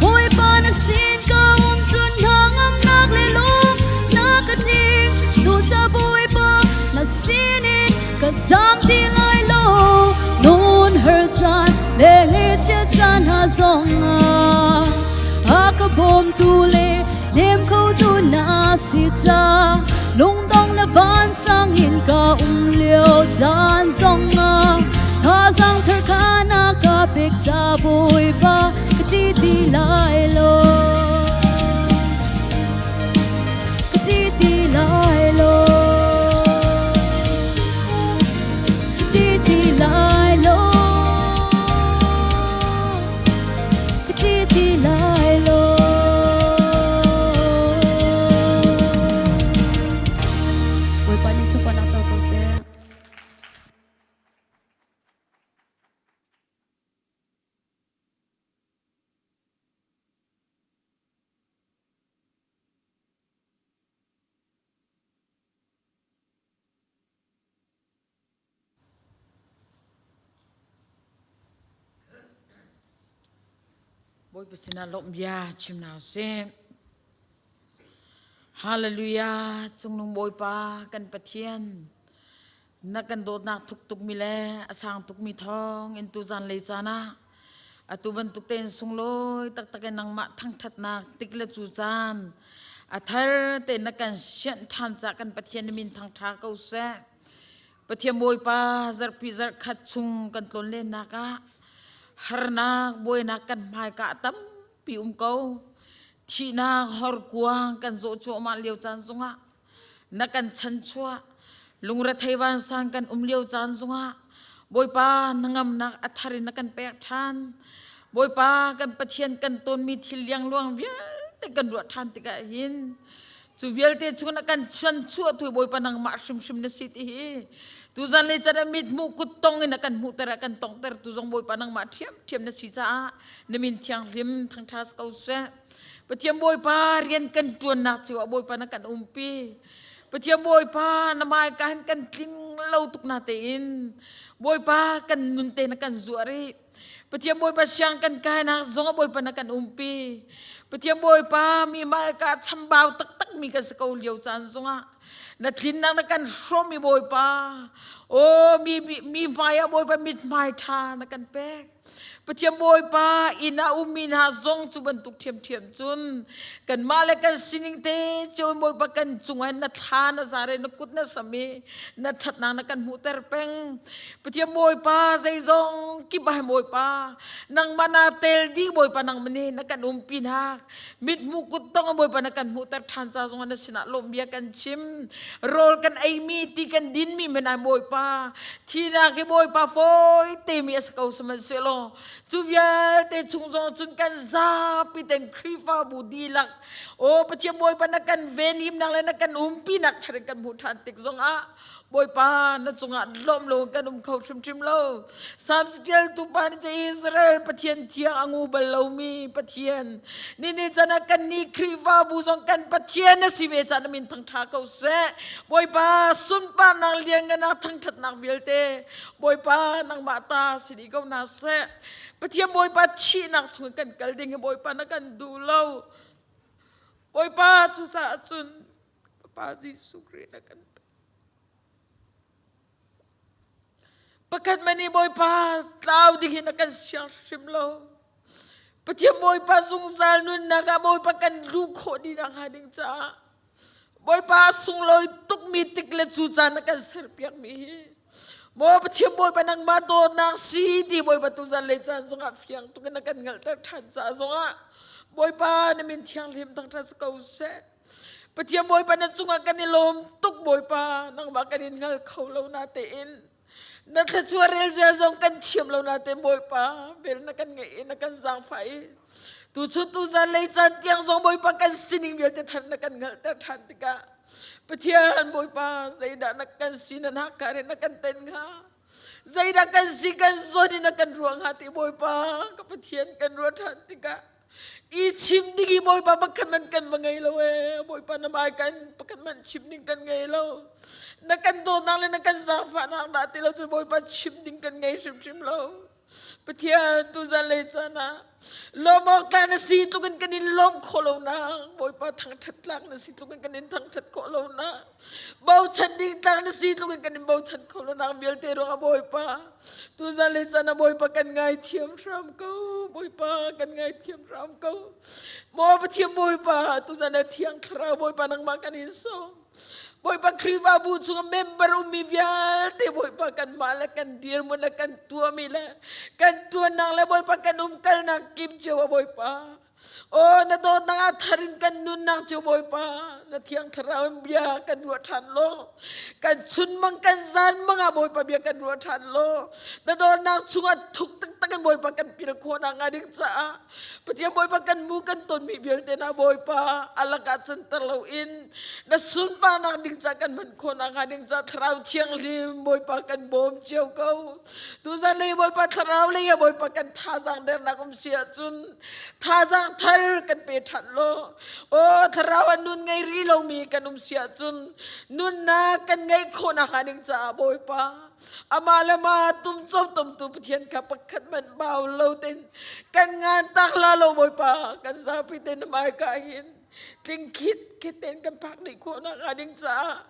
Bawipa na sin ka um cun hna ngamnak le lawmnak ka tling. Cucaah Bawipa na sinin ka zam ti lai lo. Nun har caan le ngaihchiat caan hna zongah a ka bawmtu le hnem khotu na si ca lungdong le vansang in ka um lio caan zongah thazaang thar kha na ka pek ca Bawipa ka ṭih ti lai lo ka ṭih ti lai lo ka ṭih ti lai lo ka ṭih ti lai lo. Bawipa nih sunparnak co ko seh. Bawipa sinah lawmh bia chim hna usih. Hallelujah cungnung Bawipa kan Pathian na kan dawtnak thuk tukmi le a sang tukmi thawng in tuzan lei caan ah atu bantuk tein sunglawi taktak in nangmah thangṭhatnak tik le cu caan a thar tein na kan sianh ṭhan cah kan Pathian na min thangṭha ko seh. Pathian Bawipa zarhpi zarhkhat chung kan tlawn lennak ah harnak buainak kan hmaika tampi um ko. Thihnak horkuang kan zawh cuahmah lio caan zongah na kan chanchuah lungrethei vansang kan um lio caan zongah Bawipa hnangamnak a thar in na kan pek ṭhan. Bawipa kan Pathian kan tonmi thil liangluang vialte kan ruah ṭhan tikah hin cu vialte chung na kan chanchuah tu Bawipa nangmah hrimhrim na si ti hi tuzan le can ah mithmuh kuttong in a kan hmuhter a kan tongter tu zong Bawipa nangmah ṭhiamṭhiam na si caah na min thianghlim thangṭha ko seh. Pathian Bawipa rian kan ṭuannak cio ah Bawipa na kan umpi. Pathian Bawipa na hmaika hin kan tling lo tuk na tein Bawipa kan nun te na kan zuah rih. Pathian Bawipa siang kan kainak zong ah Bawipa na kan umpi. Pathian Bawipa mi hmaika chambau taktak mi kan si ko lio caan zongah na tlinnak na kan hrawm i Bawipa o mi mi hmai ah Bawipa mithmai ṭha na kan pek. Pathian Bawipa inn ah ummi hna zong cu bantuk ṭhiamṭhiam cun kanmah le kan sining te cio in Bawipa kan cungah na thla na zar i na kut na sam i na ṭhatnak na kan hmuhter peng. Pathian Bawipa zeizong kip ah Bawipa nangmah naa tel dih Bawipa nangmah nih na kan umpi hna mithmuh kuttong Bawipa na kan hmuhter ṭhan ca zongah na sinah lawmhbia kan chim rawl kan eimi ti kan dinmi men ai Bawipa Thihnak hi Bawipa fawi temi a si ko sihmanhsehlaw cu vialte chung zong cun kan zapi ten Khrihfabu dihlak aw Pathian Bawipa na kan venhimnak le na kan umpinak thar in kan hmuh ṭhan tik zongah Bawipa na cungah lawm lo kan um kho hrimhrim lo. Salm ṭialtu pa nih cun Israel Pathian thiang a ngu bal lomi Pathian nini can ah kan nih Khrihfabu zong kan Pathian a si ve caan min thangṭha ko seh. Bawipa sunparnak liannganak thangṭhatnak vialte Bawipa nangmah ta si dih ko hna seh. Pathian Bawipa thihnak chung kan kal ding hi Bawipa na kan duh lo. Bawipa cucaah cun Papa Jesuh Khrih na kan pek. Pakhat mani Bawipa tlau ding hi na kan siang hrim lo. Pathian Bawipa zungzal nunnak ah Bawipa kan luh khawh dih nakhnga ding caah Bawipa sunglawi tukmi tik le cu caan na kan serpiakmi hi Maw Pathian Bawipa nangmah dawtnak si ti Bawipa tuzan le caan zongah fiang tuk in na kan hngalhter ṭhan ca zongah Bawipa na min thianghlim thangṭhat si ko seh. Pathian Bawipa na cungah kan i lawm tuk Bawipa nangmah kan in hngal kho lo na tein na thluachuah rel zia zong kan thiam lo na te Bawipa vel na kan ngeih i na kan zaangfah i Tuchun tuzan lei caan tiang zong Bawipa kan sining vialte thar na kan hngalhter ṭhan tikah Pathian Bawipa zeidah na kan si na hak na kan ten hnga zeidah kan si kan zawn in na kan ruah hnga ti Bawipa ka Pathian kan ruah ṭhan tikah i chim ding i Bawipa pakhat man kan va ngei lo ee Bawipa na mai kan pakhat man chim ding kan ngei lo na kan dawtnak le na kan zaangfahnak dah ti lo cu Bawipa chim ding kan ngei hrimhrim lo Pathian tuzan lei caan ah lawm awk tlak na si tluk in kan in lawm khawh lo nak Bawipa thangṭhat tlak na si tluk in kan in thangṭhat khawh lo nak bochan ding tlak na si tluk in kan in bochan khawh lo nak vialte ruangah Bawipa tuzan lei caan ah Bawipa kan ngaithiam hram ko Bawipa kan ngaithiam hram ko Maw Pathian Bawipa tuzan ah Thiang Thlarau Bawipa nangmah kan in sawm Bawipa Khrihfabu chung member ummi vialte Bawipa kanmah le kan dirhmun le kan tuahmi le kan tuannak le Bawipa kan umkalnak kim cio ah Bawipa Oh, na dawtnak ah thar in kan nunnak cu Bawipa na thiang thlarau in bia kan ruah ṭhan law kan chunmang kan zanmang ah Bawipa bia kan ruah ṭhan law na dawtnak chungah thuk taktak in Bawipa kan pil khawh nakhnga ding caah Pathian Bawipa kan mu kan tonmi vialte na Bawipa alakah canter loin na sunparnak ding ca kan hman khawh nakhnga ding ca Thlarau Thianghlim Bawipa kan bawm cio ko. Tuzan lei Bawipa Thlarau lei ah Bawipa kan thazaang dernak um si ahcun thazaang thar kan pe ṭhan law aw Thlarau a nun ngei rih lomi kan um si ahcun nunnak kan ngeih khawh nakhnga ding caah Bawipa amah le mah tumcom tomtu Pathian kha pakhat hmanh bau lo tein kan ngan tak la lo Bawipa kan zapi te na hmai ka hin tling khit khit tein kan phak dih khawh nak hnga ding caah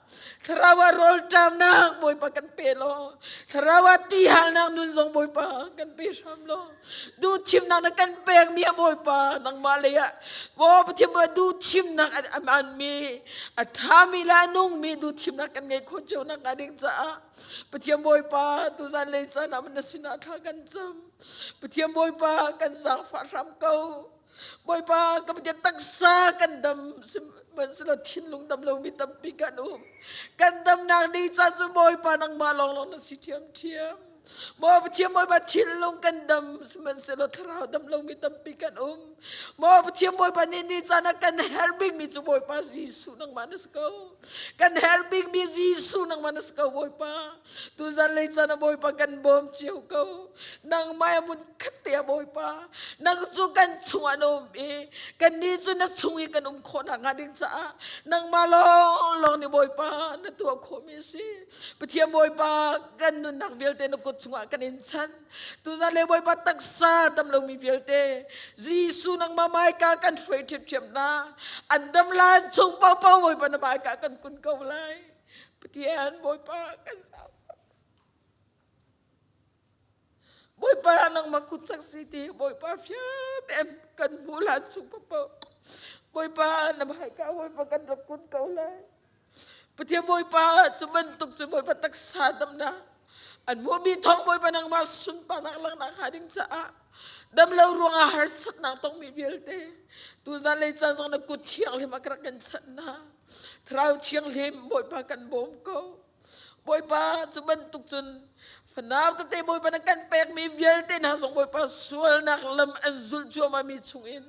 thlarau ah rawlṭamnak Bawipa kan pe law thlarau ah tihalnak nun zong Bawipa kan pe hram law duhthimnak na kan pekmi ah Bawipa nangmah lei ah Maw Pathian Bawipa duhthimnak a hmaanmi a ṭhami le a nungmi duhthimnak kan ngeih khawh cio nak hnga ding caah Pathian Bawipa tuzan lei caan ah na sinah thla kan cam Pathian Bawipa kan zaangfah hram ko Bawipa ka Pathian taksa kan dam sihmanhsehlaw thinlung dam lomi tampi kan um kan damnak ding caan cu Bawipa nangmah lawnglawng na si ṭhiamṭhiam. Maw Pathian Bawipa thinlung kan dam sihmanhsehlaw thlarau dam lomi tampi kan um. Maw Pathian Bawipa nih ni caan ah kan herh bikmi cu Bawipa Jesuh nangmah na si ko. Kan herh bikmi Jesuh nangmah na si ko Bawipa. Tuzan lei caan ah Bawipa kan bawm cio ko. Nangmah mun khat te ah Bawipa. Nang cu kan chungah na um i kannih cu na chung i kan um khawh nakhnga ding caah nangmah lawnglawng nih Bawipa na tuah khawhmi a si. Pathian Bawipa kan nunnak vialte na kut chungah kan in chan. Tuzan le Bawipa taksa dam lomi vialte Jesuh nangmah maika kan hruai ṭhiamṭhiam na. An dam lai chung paohpaoh Bawipa na maika kan kun ko lai. Pathian Bawipa kan zaangfah. Bawipa nangmah kut cak si ti Bawipa fiang kan hmuh lan chung paohpaoh. Bawipa na maika Bawipa kan rak kun ko lai. Pathian Bawipa cu bantuk cu Bawipa taksa damnak an hmuhmi thawng Bawipa nangmah sunparnak langhnak hnga ding caah damlo ruangah harsatnak tongmi vialte tuzan lei caan zong na kut thianghlim a rak kan chanh hna. Thlarau thianghlim Bawipa kan bawm ko. Bawipa cu bantuk cun fanau tete Bawipa na kan pekmi vialte hna zong Bawipa sualnak lam an zulh cuahmahmi chungin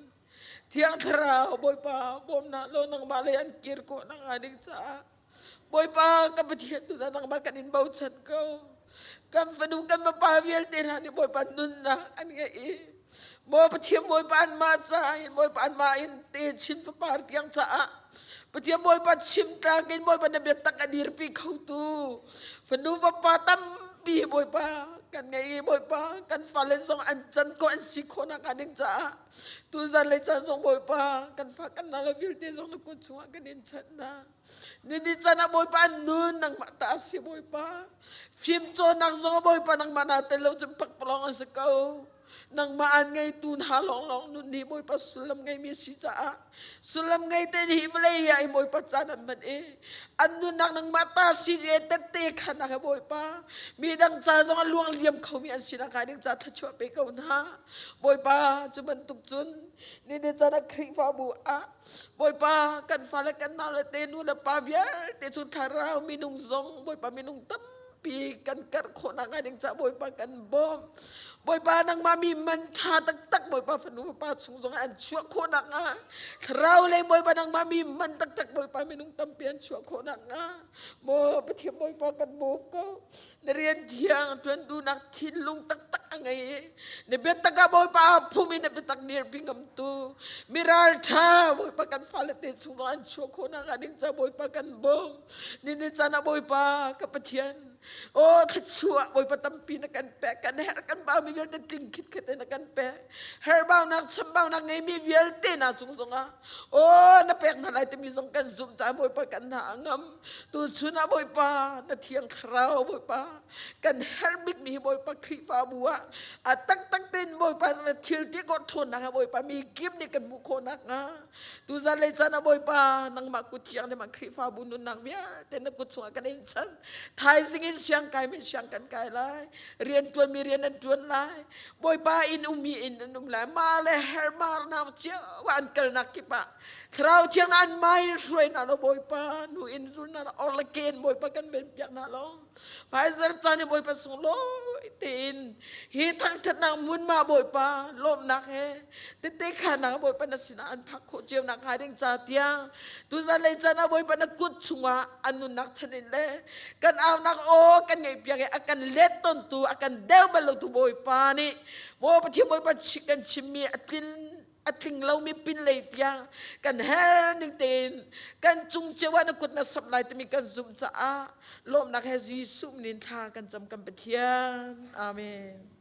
Thiang Thlarau Bawipa bawmnak law nangmah lei an kir khawh nakhnga ding caah Bawipa ka Pathian tu nangmah kan in bochan ko. Kan fanu kan fapa vialte hna nih Bawipa nunnak an ngeih i Maw Pathian Bawipa anmah caah in Bawipa anmah in te chin fapar tiang caah Pathian Bawipa chim tlak in Bawipa na biatak a dirpi khotu fanu fapa tampi Bawipa kan ngei i Bawipa kan fale zong an can ko an si khawh nakhnga ding caah Tuzan le caan zong Bawipa kan fa kan nau le vialte zong na kut chungah kan in chanh hna. Nini caan ah Bawipa an nun nangmah ta a si Bawipa. Fim cawnnak zong Bawipa nangmah naa tel lo cun pakpalawng an si ko. Nangmah an ngeitu hna lawnglawng nun nih Bawipa sullam ngeimi si caah sullam ngei te nih vawlei ah i Bawipa caan an hman i an nunnak nangmah ta si e tette khan ah Bawipa mi dang ca zong a luang liam khomi an si nakhnga ding ca thluachuah pe ko hna. Bawipa cu bantuk cun nini caan ah Khrihfabu ah Bawipa kan fale kan nau le te nu le pa vialte cu thlarau minung zong Bawipa minung tampi kan karh khawh nakhnga ding caah Bawipa kan bawm. Bawipa nangmah mi man ṭha taktak Bawipa fanu fapa chung zong an chuah khawh nakhnga thlarau lei Bawipa nangmah mi man taktak Bawipa minung tampi an chuah khawh nakhnga maw Pathian Bawipa kan bawm ko. Na rian thiang ṭuan duhnak thinlung taktak a ngei i na biatak ah Bawipa phum in na biatak dirpi ngamtu miral ṭha Bawipa kan fale te chung an chuah khawh nakhnga ding ca Bawipa kan bawm. Ni caan ah Bawipa ka Pathian aw thluachuah Bawipa tampi na kan pek kan herh kan baumi vialte tling khitkhet in na kan pek herbaunak chambaunak ngeimi vialte na cung zongah aw na pek hna lai timi zong kan zumh caah Bawipa kan hna a ngam Tuchun ah Bawipa na thiang thlarau Bawipa kan herh bikmi hi Bawipa Khrihfabu ah a taktak tein Bawipa na thil ti ko ṭhawnnak ah Bawipa mi kip nih kan hmuh khawh nakhnga tuzan lei caan ah Bawipa nangmah kut thiang nih Khrihfabu nunnak vialte na kut chungah kan in chan thaizing in siang kai mi siang kan kai lai rian ṭuan mi rian an ṭuan lai Bawipa inn ummi inn an um lai ma le hermar nau cio an kalnak kip ah Thlarau thiang an mai hruai hna lo Bawipa nu in zul hna lo or le ken Bawipa kan ven piak hna lo Pfizer caan i Bawipa sung lawi tein hi thangṭhatnak mun ma Bawipa lawmnak he tete khanak Bawipa na sinah an phak khawh cio nak hnga ding ca tiang tuzan lei caan ah Bawipa na kut chungah an nunnak chan in le kan aunak aw kan ngeih piak i a kan let tontu a kan deu bal lo tu Bawipa nih maw Pathian Bawipa kan chimmi a tlin a tling lomi pinlei tiang kan her ning tein kan cung cio ah na kut na samh lai timi kan zumh caah lawmhnak he Jesuh min thla kan cam kan Pathian. Amen.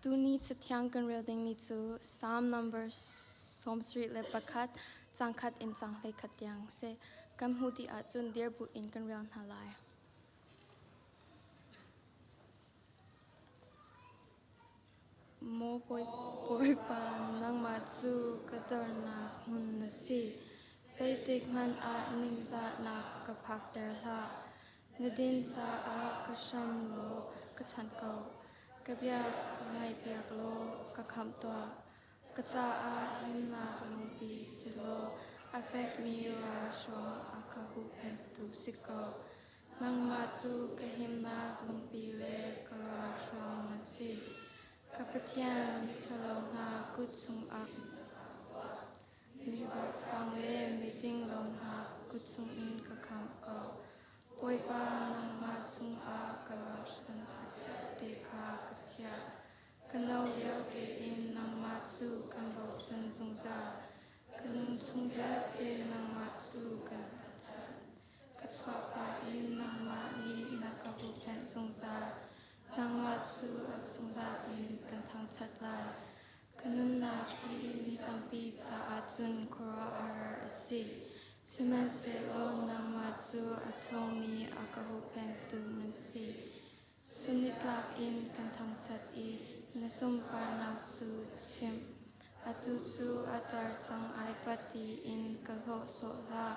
Tuni cathiang kan rel dingmi cu Psalm number 71 cangkhat in cang 11 tiang si. Kan hmuh dih ahcun dir bu in kan rel hna lai. Maw Bawipa, nangmah cu ka dornak hmun na si. Zeitik hmanh ah ningzahnak ka phakter hlah. Na din caah ka hram law ka chanh ko. Ka bia ka ngaihpiak law ka khamh tuah. Ka caah himnak lungpi si law a fekmi ralhruang a ka huhphenhtu si ko. Nangmah cu ka himnak lungpi le ka ralhruang na si. Ka Pathian, miṭhalo hna kut chungah mihrokhrang le midinglo hna kut chungin ka khamh ko. Bawipa, nangmah cungah ka ralhruang te kha ka chiah. Ka no lio tein nangmah cu kan bochan zungzal. Ka nung chung vialte nangmah cu kan bochan. Ka chuahka in nangmah nih na ka huhphenh zungzal. Nangmah cu a zungzal in kan thangṭhat lai. Ka nunnak hi mi tampi caah cun khuaruahhar a si. Sihmanhsehlaw nangmah cu a ṭhawngmi a ka huhphenhtu na si. Sunnitlak in kan thangṭhat i na sunparnak cu chim. Atu cu a tar cang ai pat tiin ka hlawh sawh hlah.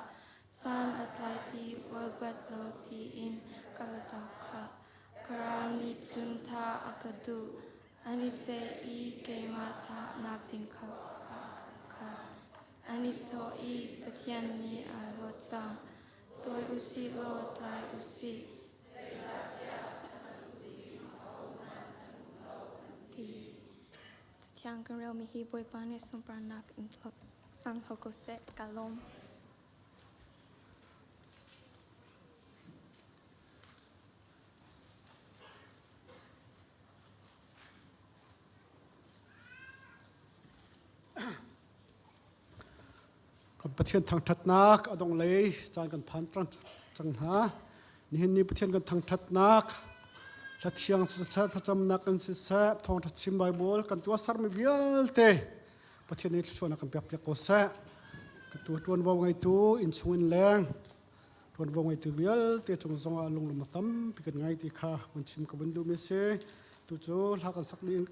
San a tlai ti ualbat lo tiin ka tak hlah. Ka ral nih cun thah a ka duh. An i ceih i keimah thahnak ding kha khat. An i thawh i Pathian nih aa hlawt cang. Tawi usih law tlai usih. Ti. Cathiang kan relmi hi Bawipa nih sunparnak in cang hlo ko seh. Ka lawm. Kan Pathian thangṭhatnak a dong lei caan kan phan cang hna. Nihin ni Pathian kan thangṭhatnak hlathiang siseh thlacamnak kan siseh thawngṭha chim Bible kan tuah sermi vialte Pathian nih thluachuahnak kan pek piak ko seh. Ka tu ṭuanvo ngeitu innchung in leng ṭuanvo ngeitu vialte cung zongah lunglawm tampi kan ngei ti kha vun chim ka vun duhmi si. Tu cu hla kan sak ding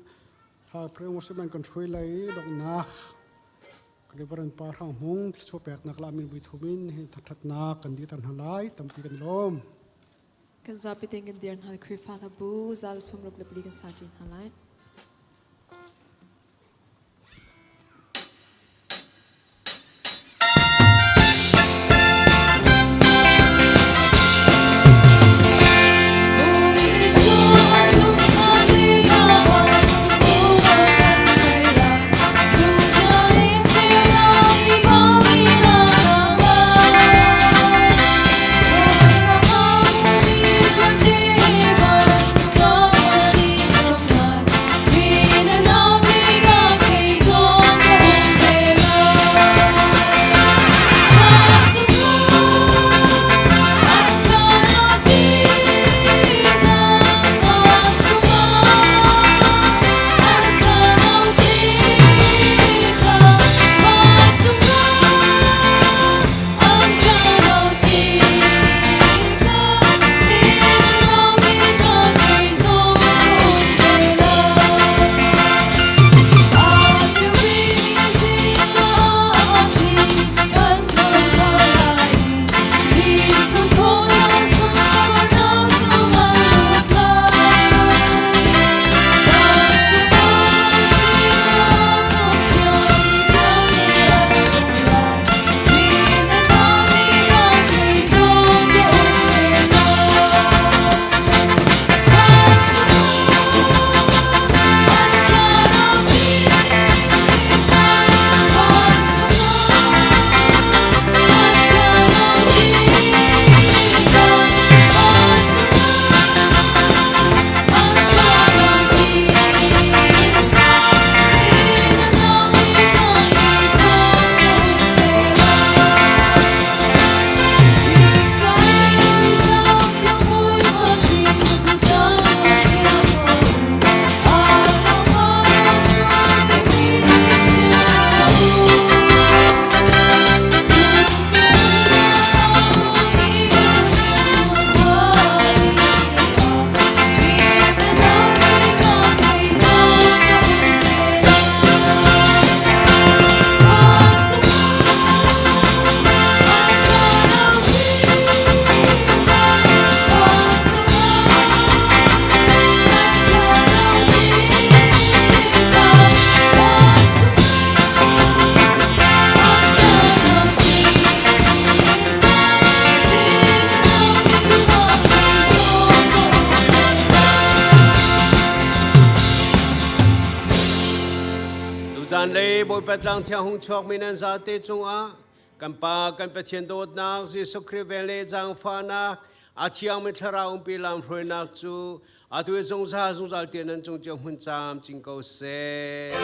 hla prayer worship man kan hruai lai donghnak Reverend Pa Hrang Hmung thluachuah peknak la min vui thum in hi thathatnak kan di tar hna lai tampi kan lawm. Kan zapi tein kan dir hna Khrihfa hlabu zal sumruk le pali kan sa ṭi hna lai. Bawipa tlang thiang hung chuakmi nan zate cungah kan Pa kan Pathian dawtnak Jesuh Khrih vel le zaangfahnak a thiangmi thlarau umpi lamhruainak cu atu i zungzal zungzal tiang nan cung cio hmun camcin ko seh.